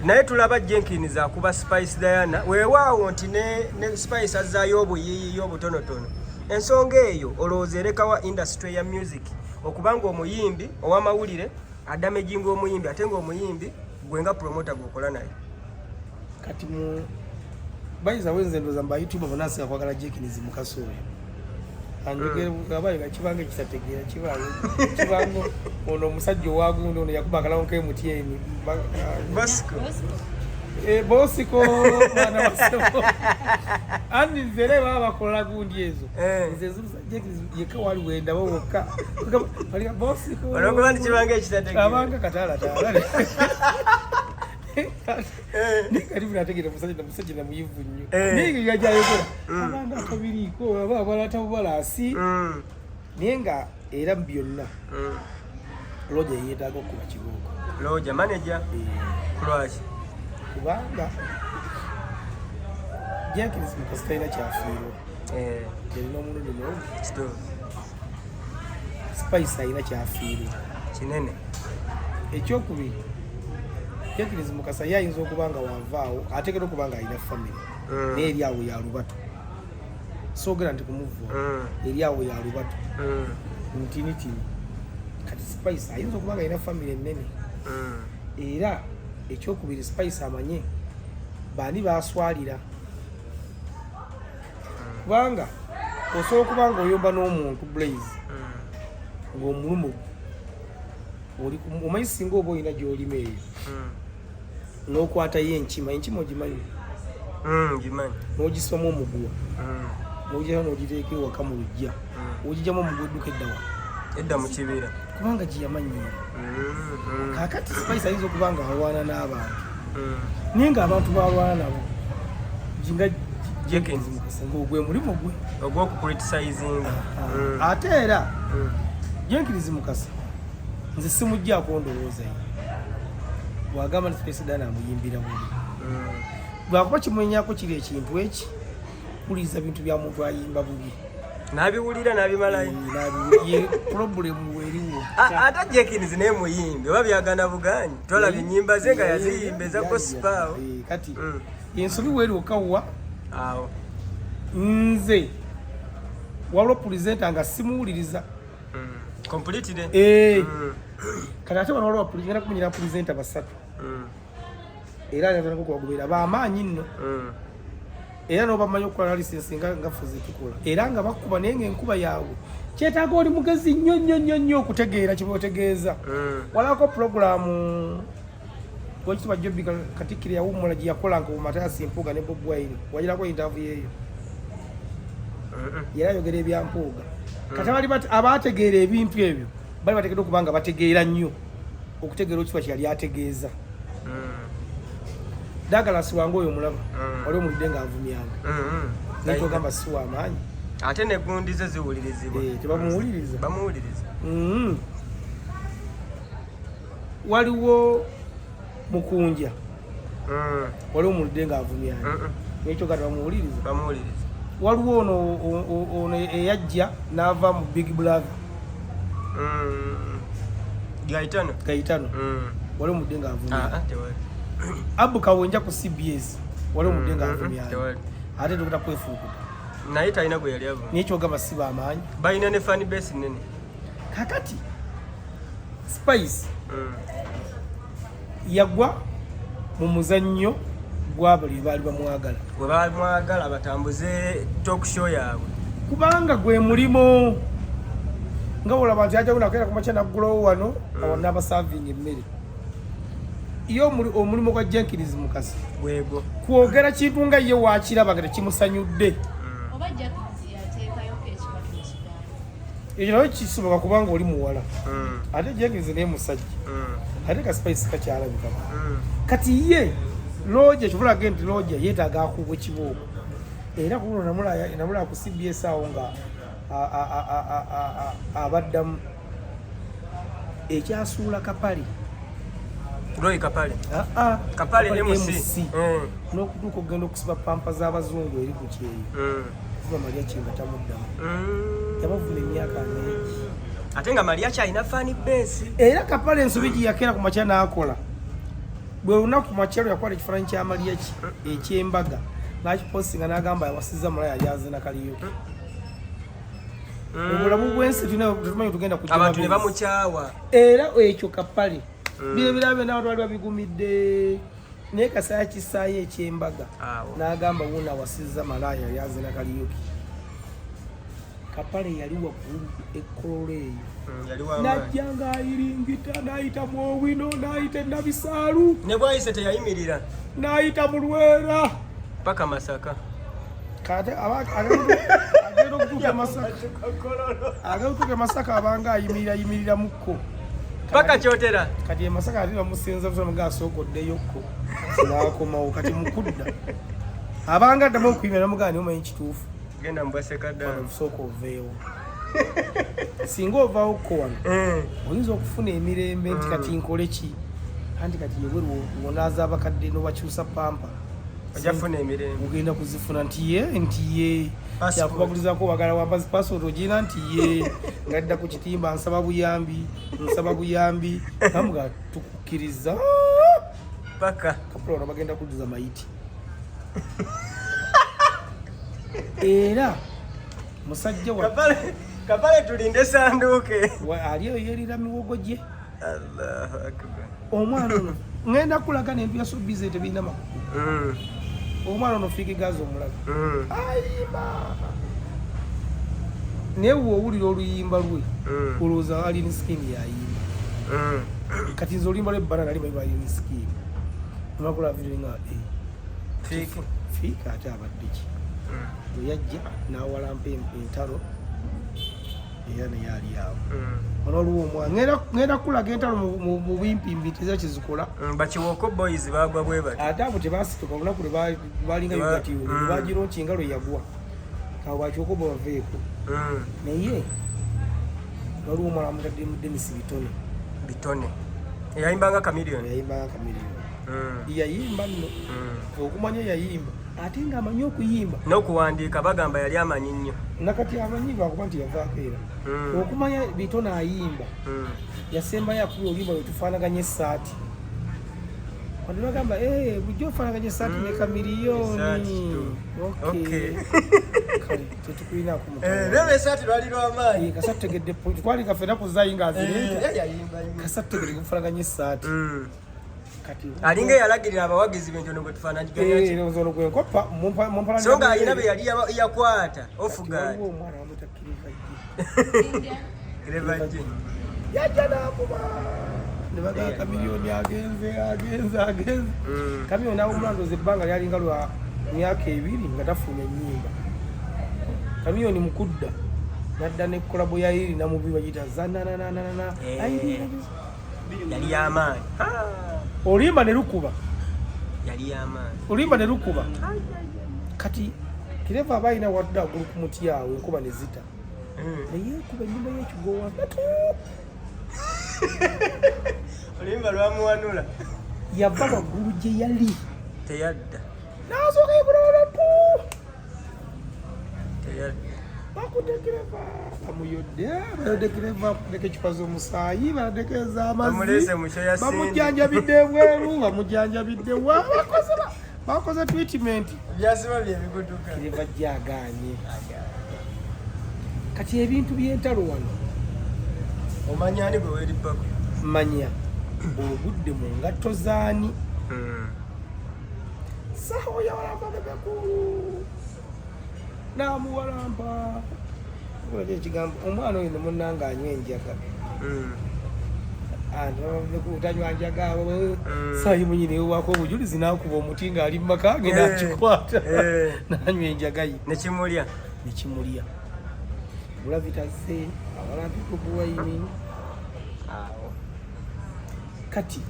Naye tulaba Jenkins akuba Spice Diana, weewaawo nti ne Spice azzaayo obuyiiyi obutonotono. Ensonga eyo olowooza erekawa industry ya music, okubanga omuyimbi ow'amawulire adamaginga omuyimbi, ate ng'omuyimbi gwe nga promoter gweokola naye? Kati mu bayinza wenze ndowooza mu ba YouTube bonna nsinga kwagala Jenkins Mukasa oyo. Anjogera kibanga ekitategeera kibanga kibanga ono omusajja owagundi ono yakuba akalawo ka MTN. Bosco. Eh, Bosco mwana wasebo andi nze era baba bakola gundi ezo. Nze Jenkins yekka wali wendabo wokka. Balika Bosco. Olwokuba nti kibanga ekitategeera. Abanga kataala taala, naye kati bunategeera musajja musajja namuyivu nnyo. Naye nga gyayogera abanga akabiriiko aba abalata bubalaasi, naye nga era mu byonna Roger yeetaaga okukuba kibooko. Roger manager? Kulwaki? Kubanga Jenkins Mukasa talina kyafiirwa. Eh. Yalina omulundi mulungi. Kituufu. Spice alina kyafiirwa kinene. Ekyokubiri, Jenkins Mukasa ye ayinza okuba nga wavaawo ateekeddwa okuba nga alina famire, naye eri awo ya lubatu, soogera nti kumuvua, eri awo ya lubatu, ntinitini. Kati Spice ayinza okuba nga alina famire ennene. Era ekyokubiri, Spice amanye baani baswalira, kubanga osobola okuba nga oyomba n'omuntu Blaze, ng'omulumu oli omanyi singa oba olina gy'olima eyo, n'okwatayo enkima, enkima ogimanyi? Ngimanyi. N'ogisibamu omuguwa, n'ogirayo n'ogiteeka ewaka mu luggya, ogijjamu omuguwa edduka eddawa? Edda mu kibira. Kubanga giyamanyiira. Kaakati Spice ayinza okuba nga alwana n'abantu, naye ng'abantu balwana nabo ginga Jenkins. Mukasa ng'ogwe mulimu gwe ogw'okucriticizinga. Ate era Jenkins Mukasa nze simuggyako ndowooza ye bwagamba nti Spice Diana amuyimbira bubi, lwakuba kimwenyako kiri ekintu eki kuwuliriza bintu bya muntu ayimba bubi. N'abiwulira n'abimalayo. Ye problem weriwo. Ate Jenkins naye muyimbi, oba byagana buganyi, twalaba ennyimba ze nga yaziyimba eza gospel awo. Kati ensobi weeri okawwa awo. Nze waliwo pulezenta nga simuwuliriza Completely. Eh. Kati ate wano waliwo ngenda kumenyera pulezenta basatu, era atandika okubagoberera bamaanyi nno, era nobamanyi okukola lisensi nga ffe zetukola, era nga bakuba, naye nga enkuba yaabwe kyetaaga oli mugezi nnyo nnyo nnyo nnyo okutegeera kyebategeeza. Walako pulogulaamu wekitiibwa Jobi Katikkiro yawummula gye yakola nga Mathias Mpuuga ne Bobi Wine, wagirako interview eyo, yali ayogera ebya Mpuuga. Kati abali abategeera ebintu ebyo bali bateekeddwa okuba nga bategeera nnyo okutegeera ekitiibwa kye yali ategeeza. Douglas wange oyo omulaba, wali omulidde ng'avumyanga, naye kyogamba si w'amaanyi. Ate negundi ze ziwulirizibwa. Eh, tebamuwuliriza. Bamuwuliriza. Waliwo Mukunja, waliwo omulidde ng'avumyanga, naye kyogamba tebamuwuliriza. Bamuwuliriza. Waliwo ono ono eyajja n'ava mu Big Brother. Gaetano. Gaetano, waliwo omulidde ng'avumyanga? Ah, ah, tewali. Abu Kawenja ku CBS, waliwo omulidde ng'avumyanga? Tewali. Ate tukuta kwefuukuta. Naye talina gwe yali avuma. Naye kyogamba si bamaanyi? Balina ne fan base nene. Kakati Spice yagwa mu muzannyo gwa buli baali bamwagala. Bwe bamwagala batambuze talk show yaabwe. Kubanga gwe mulimu nga olaba nti ajja nakeera kumakya naggulawo wano awo n'abasavinga emmere. Ye omulimu gwa Jenkins Mukasa gwegwo kwogera kintu nga ye wakiraba nga tekimusanyudde. Oba Jenkins yateekayoko ekibatu ekigambo. Ekyo nawe kisoboka kubanga oli muwala, ate Jenkins naye musajja, ate ka Spice kakyalabikako. Kati ye Roger kivulage nti Roger yeetaaga akubwe kibooko, era ku luno namulaba ku CBS awo nga abaddamu ekyasuula Kapale. Roy Kapale. Ah, ah, Kapale MC. N'okutuuka okugenda okusiba pampa z'abazungu eri ku kyeyo, kuba Mariachi nga tamuddamu, yabavuma emyaka mingi. Ate nga Mariachi alina fan base. Era Kapale ensobi gye yakeera ku makya n'akola bwe lunaku ku makya lwe yakwata ekifaananyi kya Mariachi eky'embaga n'akipostinga n'agamba yawasizza mulaya yazina kaliyoke. Mu bulamu bw'ensi tulina tetumanyi tugenda kujja abantu ne mabeezi. Bamukyawa. Era ekyo Kapale bino ebirala byonna abantu bali babigumidde, naye kasaya kisaayo ekyembaga Awo. n'agamba wuno awasizza malaaya yazina kaliyoki. Kapale yali waggulu ekkololo eyo. Yali w'amaanyi. Najja ng'ayiringita n'ayita mu Owino, n'ayita enabisaalu. Ne bwayise teyayimirira. N'ayita mu Lwera. Paka Masaka. Kate agenda okutuuka e Masaka, agenda okutuuka e Masaka abanga ayimirira yimirira-mukko. Paka Kyotera. Kati e Masaka ate bamusinza busa asooka oddeyokko n'akomawo. Kati mukudda abanga addamu okuyimirira, namugamba niye omanyi kituufu. Genda mu bwasekaddamu. Sooka oveewo, singa ovaawo kko wano, oyinza okufuna emirembe nti kati nkole ki, anti kati yebweru wonaaza abakadde nobakyusa pampa. Ojja kufuna emirembe. Ogenda kuzifuna nti ye nti ye. Passport. Yakubagulizaako wagala wampa passport ogirina nti ye. Ngadda ku kitimba nsaba buyambi, nsaba buyambi. Namuga tukukkiriza. Paka. Kapula ono bagenda kuddiza mayiti. Era musajja wa Kapale, kapale tulinde sanduuke. Ali eyo yeerira miwogo gye. Allahu akbar. Omwana ono ŋŋenda kulaga n'ebintu bya showbiz tebirina makulu. Omwana ono Fik Gaza omulaga. Ayimba. Naye bw'owulira oluyimba lwe olowooza Alien Skin yayimba. Kati nze oluyimba lwe Banana nali manyi lwa Alien Skin. Nakola video nga Fik. Fik ate abadde ki? Bwe yajja n'awalampa entalo era naye ali awo. Ono waliwo omwana ŋŋenda kulaga entalo mu bimpimbi teza kyezikola. Bakiwoko boys bagwa bwe bati. Ate abo tebasituka olunaku lwe balinga yogati lwagironki nga lwe yagwa. Awo bakiwoko bo baveeko. Naye waliwo omwana amutadde mu Dennis Bitone. Bitone. Yayimbanga Chameleone. Yayimbanga Chameleone. Yayimba nno. Okumanya yayimba ate ng'amanyi okuyimba. N'okuwandiika bagamba yali amanyi nnyo. Nakati amanyi lwakuba nti yavaako era. Okumanya Bitone ayimba. Yasembayo akubye oluyimba lwe tufaanaganya essaati. Wano bagamba, bulijjo ofaanaganya essaati ne Chameleone. Okay. Kale tetukulinaako mutawaana. Lero essaati lwali lw'amaanyi. Kasa tutegedde point. Twali kaffe ennaku zaayi ng'azireeta. Yayimba nnyo. Kasa tutegedde kufaanaganya essaati. Kati alinga eyalagirira abawagizi be nti ono gwe tufaanaganya ki? Ono gwe nkoppa, mumpa So nga alina be yali yakwata, off Kati guard. waliwo omwana bamuyita Clever G. Clever G. Yajja n'akuba. Ne bagamba Chameleone agenze, agenze, agenze. Chameleone awummula ndowooza ebbanga lyalinga lwa myaka 2 nga tafulumya nnyimba. Chameleone mu kudda n'adda ne collabo ya Irene Namubiru bagiyita Zananananana. Irene. Yali y'amaanyi. Oluyimba ne lukuba. Yali y'amaanyi. Oluyimba ne lukuba. Kati Clever aba alina wadde agulu ku muti awo enkuba ne zita. Naye ekuba ennyumba y'ekigo wakati. Oluyimba lwamuwanula. Yava waggulu gye yali. Teyadda. N'asooka yeekulala pu. Teyadda. Bakudde Clever. Bamuyodde, bayodde Clever, bakuddeko eccupa z'omusaayi, baladdeko ez'amazzi. Bamuleese mu kyo ya Cindy. Bamujjanjabidde ebweru, bamujjanjabidde wa, bakoze treatment. Byasiba bye bikutuka. Clever gy'agaanye. Kati ebintu by'entalo wano. Omanya ani gwe weerippako? Manya ogudde mu ngatto z'ani? Saho yawalampa bebekulu. N'amuwalampa. Olaba ekigambo omwana oyo ne munnange anywa enjaga. Tanywa njaga, Saayi mwennyini yeewaako obujulizi n'akuba omuti ng'ali mu maka ge n'akikwata. N'anywa enjaga ye. Ne kimulya. Ne kimulya. Gravity azze, awalampika obuwayini. Awo. Kati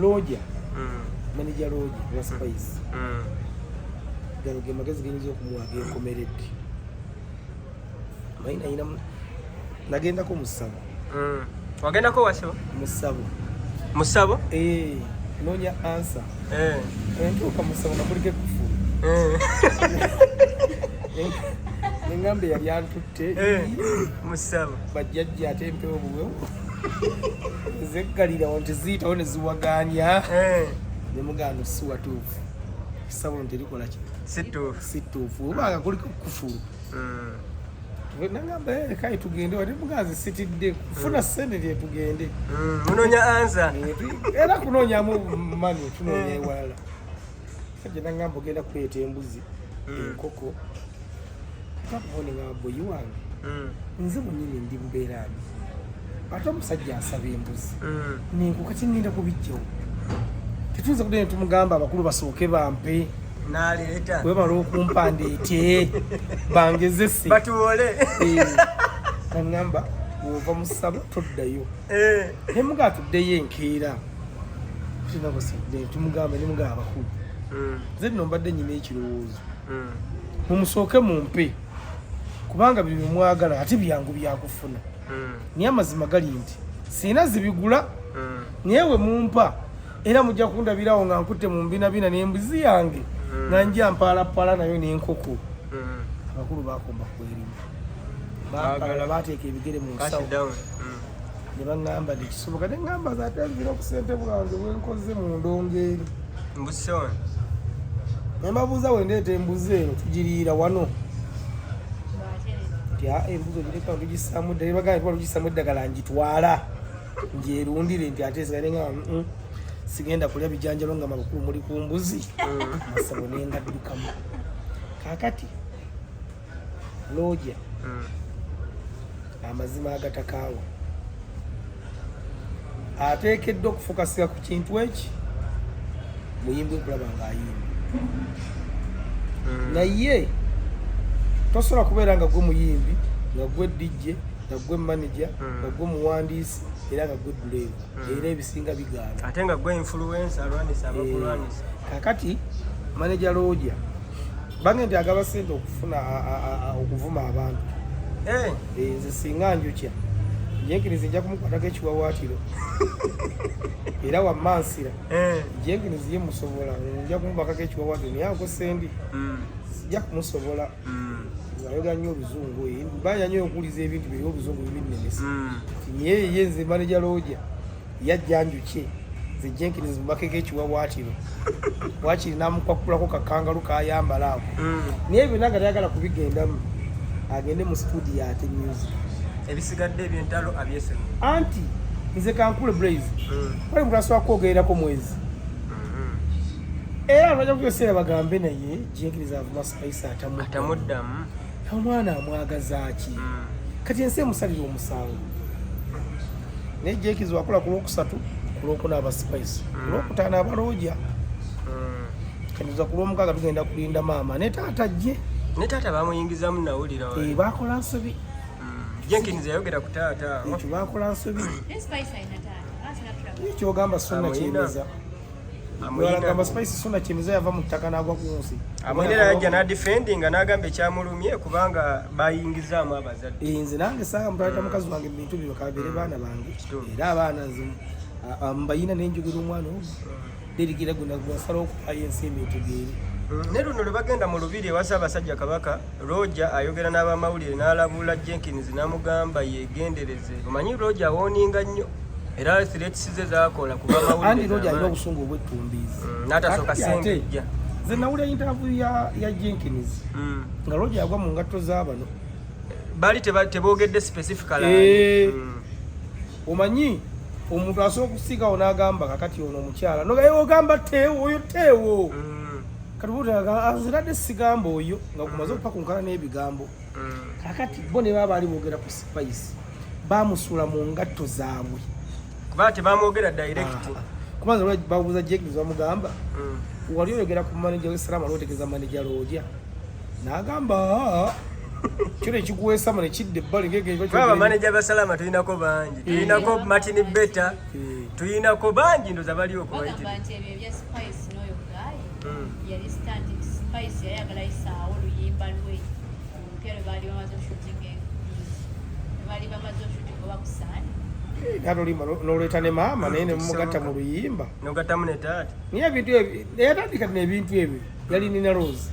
Roger, manager Roger wa Spice. Gano ge magezi genyinza okumuwa ag'enkomeredde. Manyi nalina nagendako mu ssabo. Wagendako wa ssabo? Mu ssabo. Mu ssabo? Noonya answer. Ntuuka mu ssabo nga kuliko ekkufulu. Engamba eyali antutte. Mu ssabo. Bajjajja ate empewo buwewo. Zeggalirawo nti ziyitawo ne ziwaganya. Ne mugaano si watuufu. Essabo nti terikola ki? Si ttuufu. Si ttuufu. Oba nga kuliko kkufulu. Nangamba, kale tugende, wali muganzi sitidde kufuna ssente lye tugende. Munoonya ansa. Era kunoonyamu mani, tunoonya ewalala. Sajja nangamba ogenda kuleeta embuzi, enkoko. Ate nga boyi wange. Nze mwennyini ndi mbeera mbi. Ate omusajja asaba embuzi. N'enkoko kati ngenda kubijjawo. Tetuyinza kudda ne tumugamba abakulu basooke bampe. N'aleeta. Bwe bamala okumpa ndeete, bangezese. Batuwole. Nangamba bw'ova mu ssabo toddayo. Ne mugamba tuddeyo enkeera. Tumugamba ne mugamba abakulu. Nze nno mbadde nnyina ekirowoozo. Mumusooke mumpe. Kubanga bino bye mwagala ate byangu byakufuna. Naye amazima gali nti sirina zibigula. Naye we mumpa Era mujja kundabirawo nga nkutte mu mbinabina n'embuzi yange nga nja mpaalappaala nayo n'enkoko. Abakulu bakomba kwerimu, bakalala, bateeka ebigere mu Cash nsawo down. Ne baŋŋamba tekisoboka, ne ŋŋamba nze ate nzira ku ssente bwange bwenkoze mu ndongo eri. Mbuzi wano. Ne mbabuuza, wendeeta embuzi eno tugiriira wano? Nti aa, embuzi ogireka tugissaamu eddagala. Bagamba tuba tugissaamu eddagala, ngitwala ngyerundire. Nti ate sigale nga sigenda kulya bijanjalo nga mabukulu muli ku mbuzi masabo, nengaddukamu. Kaakati looja amazima agatakaawa ateekeddwa okufokasiga ku kintu eki muyimbi okulaba ng'ayimba, naye tosobola kubeera nga gwe muyimbi, nga gwe DJ, nga gwe manager, nga gwe muwandiisi, era nga gwe duleeva, era ebisinga bigaana. Ate nga gwe influencer alwanisa abakulwanisa. Kakati manager Roger bange nti agaba sente okufuna okuvuma abantu. Nze singa njukya Jenkins nja kumukwatako ekiwawaatiro era wammansira. Jenkins ye musobola, nja kumubakako ekiwawaatiro, naye ako sendi sijja kumusobola. Ayogera nnyo oluzungu, banya nnyo okuwuliza ebintu biri oluzungu bibinnemesa. Naye ye nze manager Roger yajja njukye nze Jenkins mubakeko ekiwawaatiro, wakiri namukwakulako kakangalu kayambala ako. Naye byonna nga tayagala kubigendamu, agende mu studio ate music. Ebisigadde ebyentalo abyesonyi. Anti nze kankule Blaze, wali muntu asobola kwogererako mwezi, era abantu bajja kubyosera bagambe naye Jenkins avuma Spice atamuddamu. Atamuddamu. Omwana amwagaza ki? Kati ensi emusalira omusango, naye Jenkins wakola ku lwokusatu, ku lwokuna aba Spice, ku lwokutaano abalooja. Kati ku lwomukaaga tugenda kulinda maama ne taata jje. Ne taata bamuyingizamu, nawulira wali. Bakola nsobi. Jenkins yayogera ku taata awo. Ekyo bakola nsobi. Naye Spice alina taata asala tulaba. Ekyogamba Sunna Amuyina. Kyemeza. Amuyina. Agamba Spice Sunna Kyemeza yava mu ttaka n'agwa ku nsi. Amuyina era yajja n'adefendinga n'agamba ekyamulumye kubanga bayingizaamu abazadde. Nze nange saaga mutwaleta mukazi wange mu bintu bino, kabeere baana bange. Kituufu. Era abaana nze mbayina nenjogera omwana ogwo derigira gwe gwasalawo okupayo ensi emitegeere. Ne luno lwe bagenda mu lubiri ewa Ssaabasajja Kabaka, Roger ayogera n'abamawulire n'alabula Jenkins n'amugamba yeegendereze. Omanyi Roger awooninga nnyo era threats ze zaakola ku bamawulire Andi Roger alina z'amaanyi. obusungu obwettumbiizi. N'atasooka Kakati ate, sengejja. Nze nawulira interview ya Jenkins nga Roger yagwa mu ngatto z'abano. Baali teboogedde specifically. Omanyi omuntu asobola okusigawo n'agamba kakati ono omukyala nogaye ogamba teewo oyo teewo. Kati nziradde sigamba oyo nga gumaze okupakunkana n'ebigambo. Kakati bo ne baba baali boogera ku Spice, bamusuula mu ngatto zaabwe. Kuba tebamwogera direct. Ah, kubanza lwaki babuuza Jenkins, bamugamba, wali oyogera ku manager w'esalamu, ali otegeeza manager Roger? N'agamba, "Ah." Kyo nekikuweesama nekidda ebbali. Kuba bamaneja ba Salama tulinako bangi, tulinako Martin Beta, tulinako bangi, ndoza bali Bagamba okubayitiriza. nti ebyo ebya Spice n'oyo guy yali stunt. Spice yali ayagala yisaawo oluyimba lwe olupya lwe baali bamaze oshootinga, baali bamaze oshootinga oba kusaani. Ate olimba n'oleeta ne maama naye nemumugatta mu luyimba. Nogattamu ne taata. Naye ebintu ebyo yatandika bino ebintu ebyo yali Nina Rose.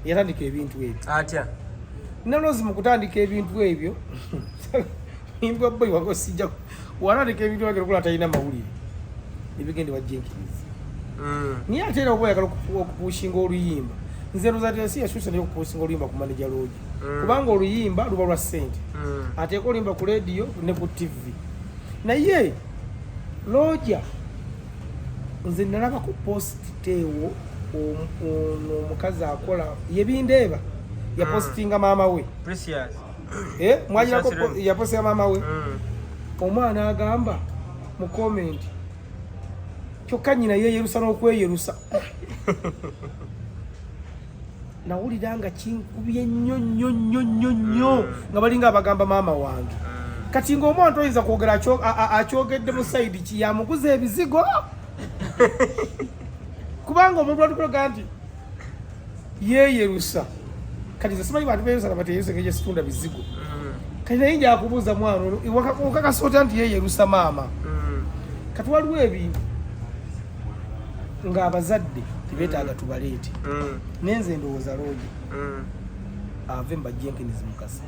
Yatandika ebintu ebyo. Atya? Nina Rose mu kutandika ebintu ebyo, imbwa boy wange sijja watandika ebintu ebyo okola talina mawulire ebigende wa Jenkins. Naye ate era oba oyagala okupushinga oluyimba, nze ndowooza nti ensi yakyusa naye okupushinga oluyimba ku manager Roger, kubanga oluyimba luba lwa ssente, ateeka oluyimba ku rediyo ne ku TV. Naye Roger nze nalabako post teewo ono omukazi akola yebindeeba yapositinga maama we. Precious. Eh, mwagirako. Precious Remy. Yapostinga maama we. Omwana agamba mu comment, kyokka nyina yeyerusa n'okweyerusa. Nawulira nga kinkubye nnyo nnyo nnyo nnyo nnyo, nga balinga abagamba maama wange. Kati ng'omwana toyinza kwogera akyogedde mu side ki yamuguza ebizigo, kubanga omuntu atukulaga nti yeeyerusa. Kati nze simanyi bantu beyerusa nabateyerusa engeri gyesitunda bizigo. Kati naye njakubuuza mwana ono okakasa otya nti yeeyerusa maama? Kati waliwo ebintu Ng'abazadde tebeetaaga tubaleete. Nenze ndowooza loogi ave mu ba Jenkins Mukasa.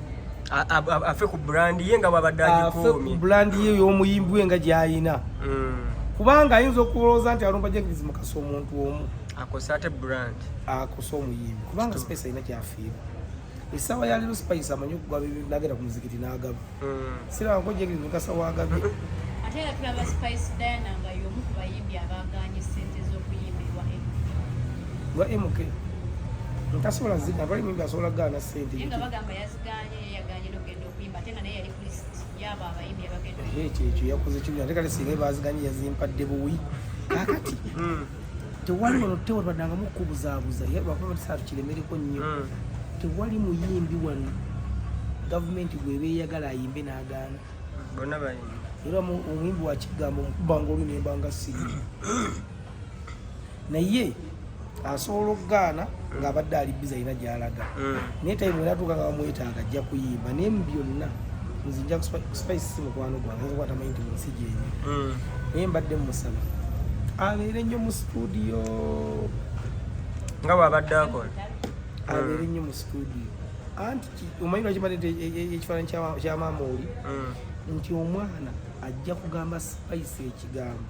Afe ku brand ye nga bwabadde afe ku agikuumye. Brand ye y'omuyimbi we nga gy'ayina. Kubanga ayinza okulowooza nti alumba Jenkins Mukasa omuntu omu. Akosa ate brand. Akosa omuyimbi kubanga Spice alina kyafiirwa. Essaawa ya leero Spice amanyi okugaba ebintu, n'agenda ku muzikiti n'agaba. Sirabako Jenkins Mukasa wagabye. Ate era tulaba Spice Diana nga y'omu ku bayimbi abagaanye ssente z'okuyimbirwa MK. Lwa MK ntasobola zigamba, bali muyimbi asobola kugaana ssente. Naye nga bagamba yaziganye, ye yaganye n'okugenda okuyimba, ate nga naye yali ku list y'abo abayimbi abagenda. Ekyo ekyo yakoze kibi, ate kale singa baziganye yazimpadde buwi. Kakati tewali wano tewabaddangamu kukubuzaabuza lwakuba tukiremereko nnyo. Tewali muyimbi wano gavumenti gweba eyagala ayimbe n'agaana. Bonna bayimbi. Era omuyimbi wakigamba omukubanga oli nembanga siri, naye asobola okugaana ng'abadde ali busy alina gy'alaga. Naye time eratuuka nga bamwetaaga ajja kuyimba. Naye mu byonna nze nja Spice si mukwano gwange, nza kuba tamanyi nti mu nsi gyenyi. Naye mbadde mumusaba abeere nnyo mu studio. Nga bwabadde akola. Abeere nnyo mu studio. Anti omanyi lwaki mbadde nti ekifaananyi kya maama oli nti omwana ajja kugamba Spice ekigambo,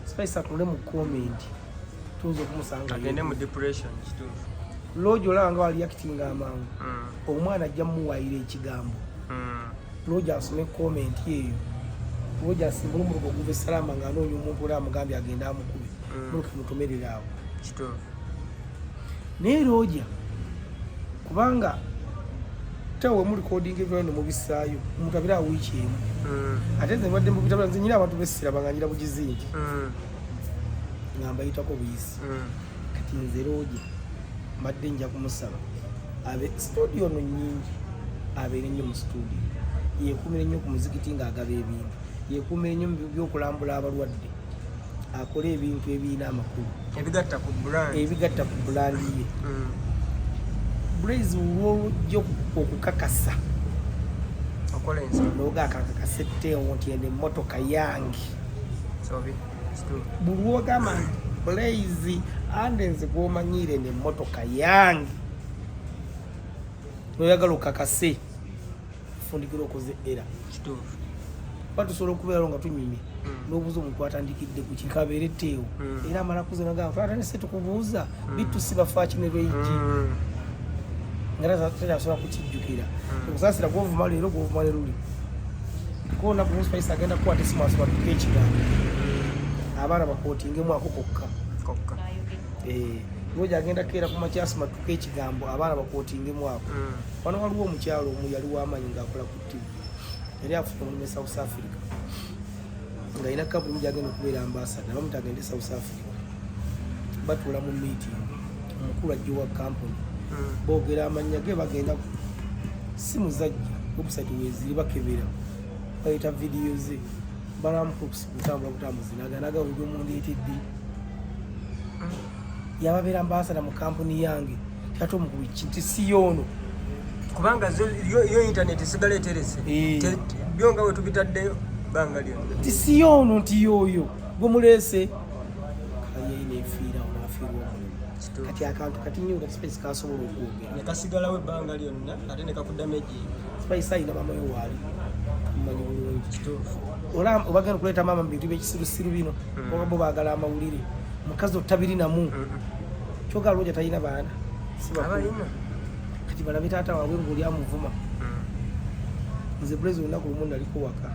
Spice atunule mu comment, tuyinza okumusanga agende mu depression. Kituufu. Loogi olaba nga wali acting amangu. Omwana ajja mumuwayira ekigambo. Loogi asome comment eyo, loogi asimbule omuluka oguva esalama ng'anoonya omuntu oli amugambye agende amukube. Muluka mutomerere awo. Kituufu. Naye looja kubanga tewe mulikodinga ebyo ne mubissaayo omuntu abeera awo wiiki emu. Ate nze mbadde mubitabula, nze nyina abantu besiraba nga nyira bugizingi nga mbayitako buyisi. Kati nze loogi mbadde nja kumusaba abe studio no nyingi, abeere nnyo mu studio, yeekuumire nnyo ku muzikiti ng'agaba ebintu, yeekuumire nnyo mu byokulambula abalwadde, akole ebintu ebirina amakulu. Ebigatta ku brand. Ebigatta ku brand ye. Blaze olwolujja okukakasa okola ensobi. Noga akakakasetteewo nti eno emmotoka yange. Sobi. Kituufu. Buli lwogamba nti Blaze ande nze gwomanyiire eno emmotoka yange, noyagala okakase fundikira okoze era. Kituufu. Kuba tusobola okubeerawo nga tunyumye n'obuuza omuntu atandikidde ku kikabeere etteewo. Era amala kuza nagamba twatandise tukubuuza bitusi bafaaki ne lweigi nga tasobola kukijjukira. Okusaasira gwovuma leero gwovuma ne luli kona ku Spice agenda kukwata esimu aswatuka ekigambo abaana bakootingemu ako kokka. Kokka. Ayogedde. Lwoja agenda keera ku makya asimatuka ekigambo abaana bakootingemu ako. Wano waliwo omukyalo omu yali w'amaanyi ng'akola ku TV, yali afuna omulimu e South Africa ng'alina kampuni gyagenda okubeera ambassador. Bamuta agende South Africa, batuula mu meeting, omukulu ajja owa kampuni. Boogera amannya ge bagenda si muzajja, website weziri bakebera bayita vidiyo ze balamuku kutambula butambuzi naganaga buli gwemundeetedde yababeera ambassador mu kampuni yange, ate omukulu nti si yoono. Kubanga yo internet esigala eterese. Byo nga we tubitaddeyo bbanga lyonna. Nti si yoono, nti yooyo gwemuleese kayeyina efiirawo nafiirwa omulimu. Kati akantu kati nnyo nga Spice kasobola okwogera. Ne kasigalawo ebbanga lyonna ate ne kakuddameginga. Spice ayina maama we waali mumanyi bulungi. Kituufu. Ola obagenda okuleeta maama mu bintu byekisirusiru bino. Oba bo baagala amawulire, mukazi otabirinamu kyoga lwoja talina baana si bakulu. Abalina. Kati balabe taata waabwe ngaoli amuvuma. Nze Blaze olunaku lumu naliko waka,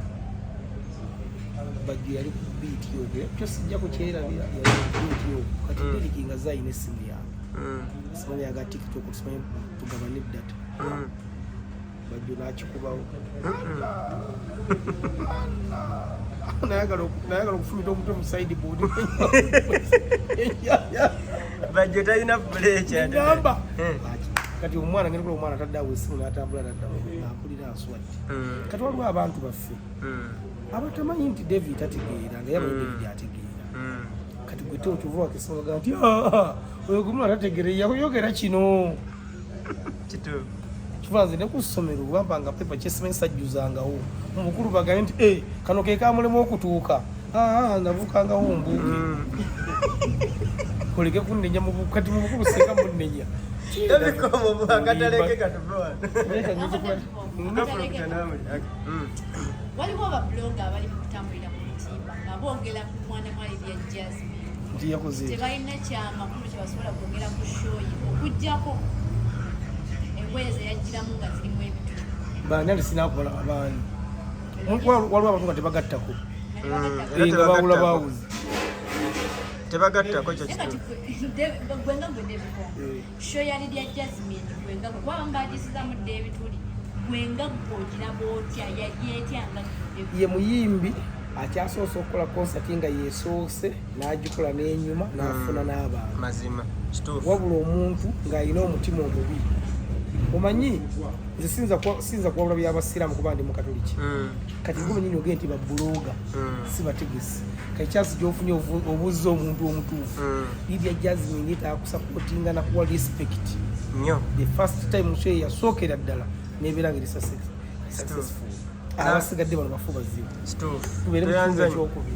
Bajjo yali ku beat ogwo, kyo sijja kukyerabira, yali ku beat ogwo. Kati Deriki nga zayina essimu yange, simanyi aga TikTok, simanyi tugabane data. Bajjo n'akikubawo, nayagala okufumita omutwe mu sideboard. Bajjo talina buleeki ate. Gamba kati omwana ngenda kulaba omwana atadde awo esimu n'atambula naddawo ampulira nswadde. Kati waliwo abantu baffe abatamanyi nti David tategeera nga yamanyi David ategeera. Kati gwe tewo kyova wakesoga nti "Ah, oyo gumula tategeera yayogera kino." Kituufu. Kiva nze ne ku ssomero bampanga pepa kyesimanyi sajjuzangawo mubukulu bagambe nti "Eh, kano ke kamulemu okutuuka." Ah, nabuukangawo mbuuke. Oleke kunnenya mu kati mu bukulu singa munnenya. Davicom akataleke katuve wano. Akataleke. Waliwo ababuloga abali mu kutambulira ku lutimba nga boogera ku mwana mwali lya Jasmine. Nti yakoze ekyo. Tebalina kyamakulu kyebasobola kwogera ku show ye okuggyako engoye ze yajjiramu nga zirimu ebituli. Baani ate sinakubala abaani. Waliwo abantu nga tebagattako. Era Eh, nga bawula tebagattako. bawuzi. Tebagattako kyo Naye kati kituufu. gwe nga gwe Davicom, Eh. show ya Lydia Jasmine, gwe nga gwe kuba mbagisizamu dda ebituli, gwe nga gwe ogiraba otya? Yali etya nga gwe Davicom? Ye muyimbi akyasoose okukola konsati nga yesoose n'agikola n'enyuma n'afuna n'abantu. Mazima kituufu. Wabula omuntu ng'alina omutima omubi, omanyi nze siyinza kuwabula byabasiraamu kuba ndi mukatoliki. Kati gwe menyini ogende nti babuloga si bategesi. Kati kyasi gyofunye obuuza omuntu omutuufu. Lydia Jasmine yetaakusupportinga nakuwa respect. Nnyo. The first time show yasookera ddala nebeera nga eri successful. Abasigadde bano bafu bazibu. Kituufu. Tubeere mu kitundu Toyanza nnyo. ekyokubiri.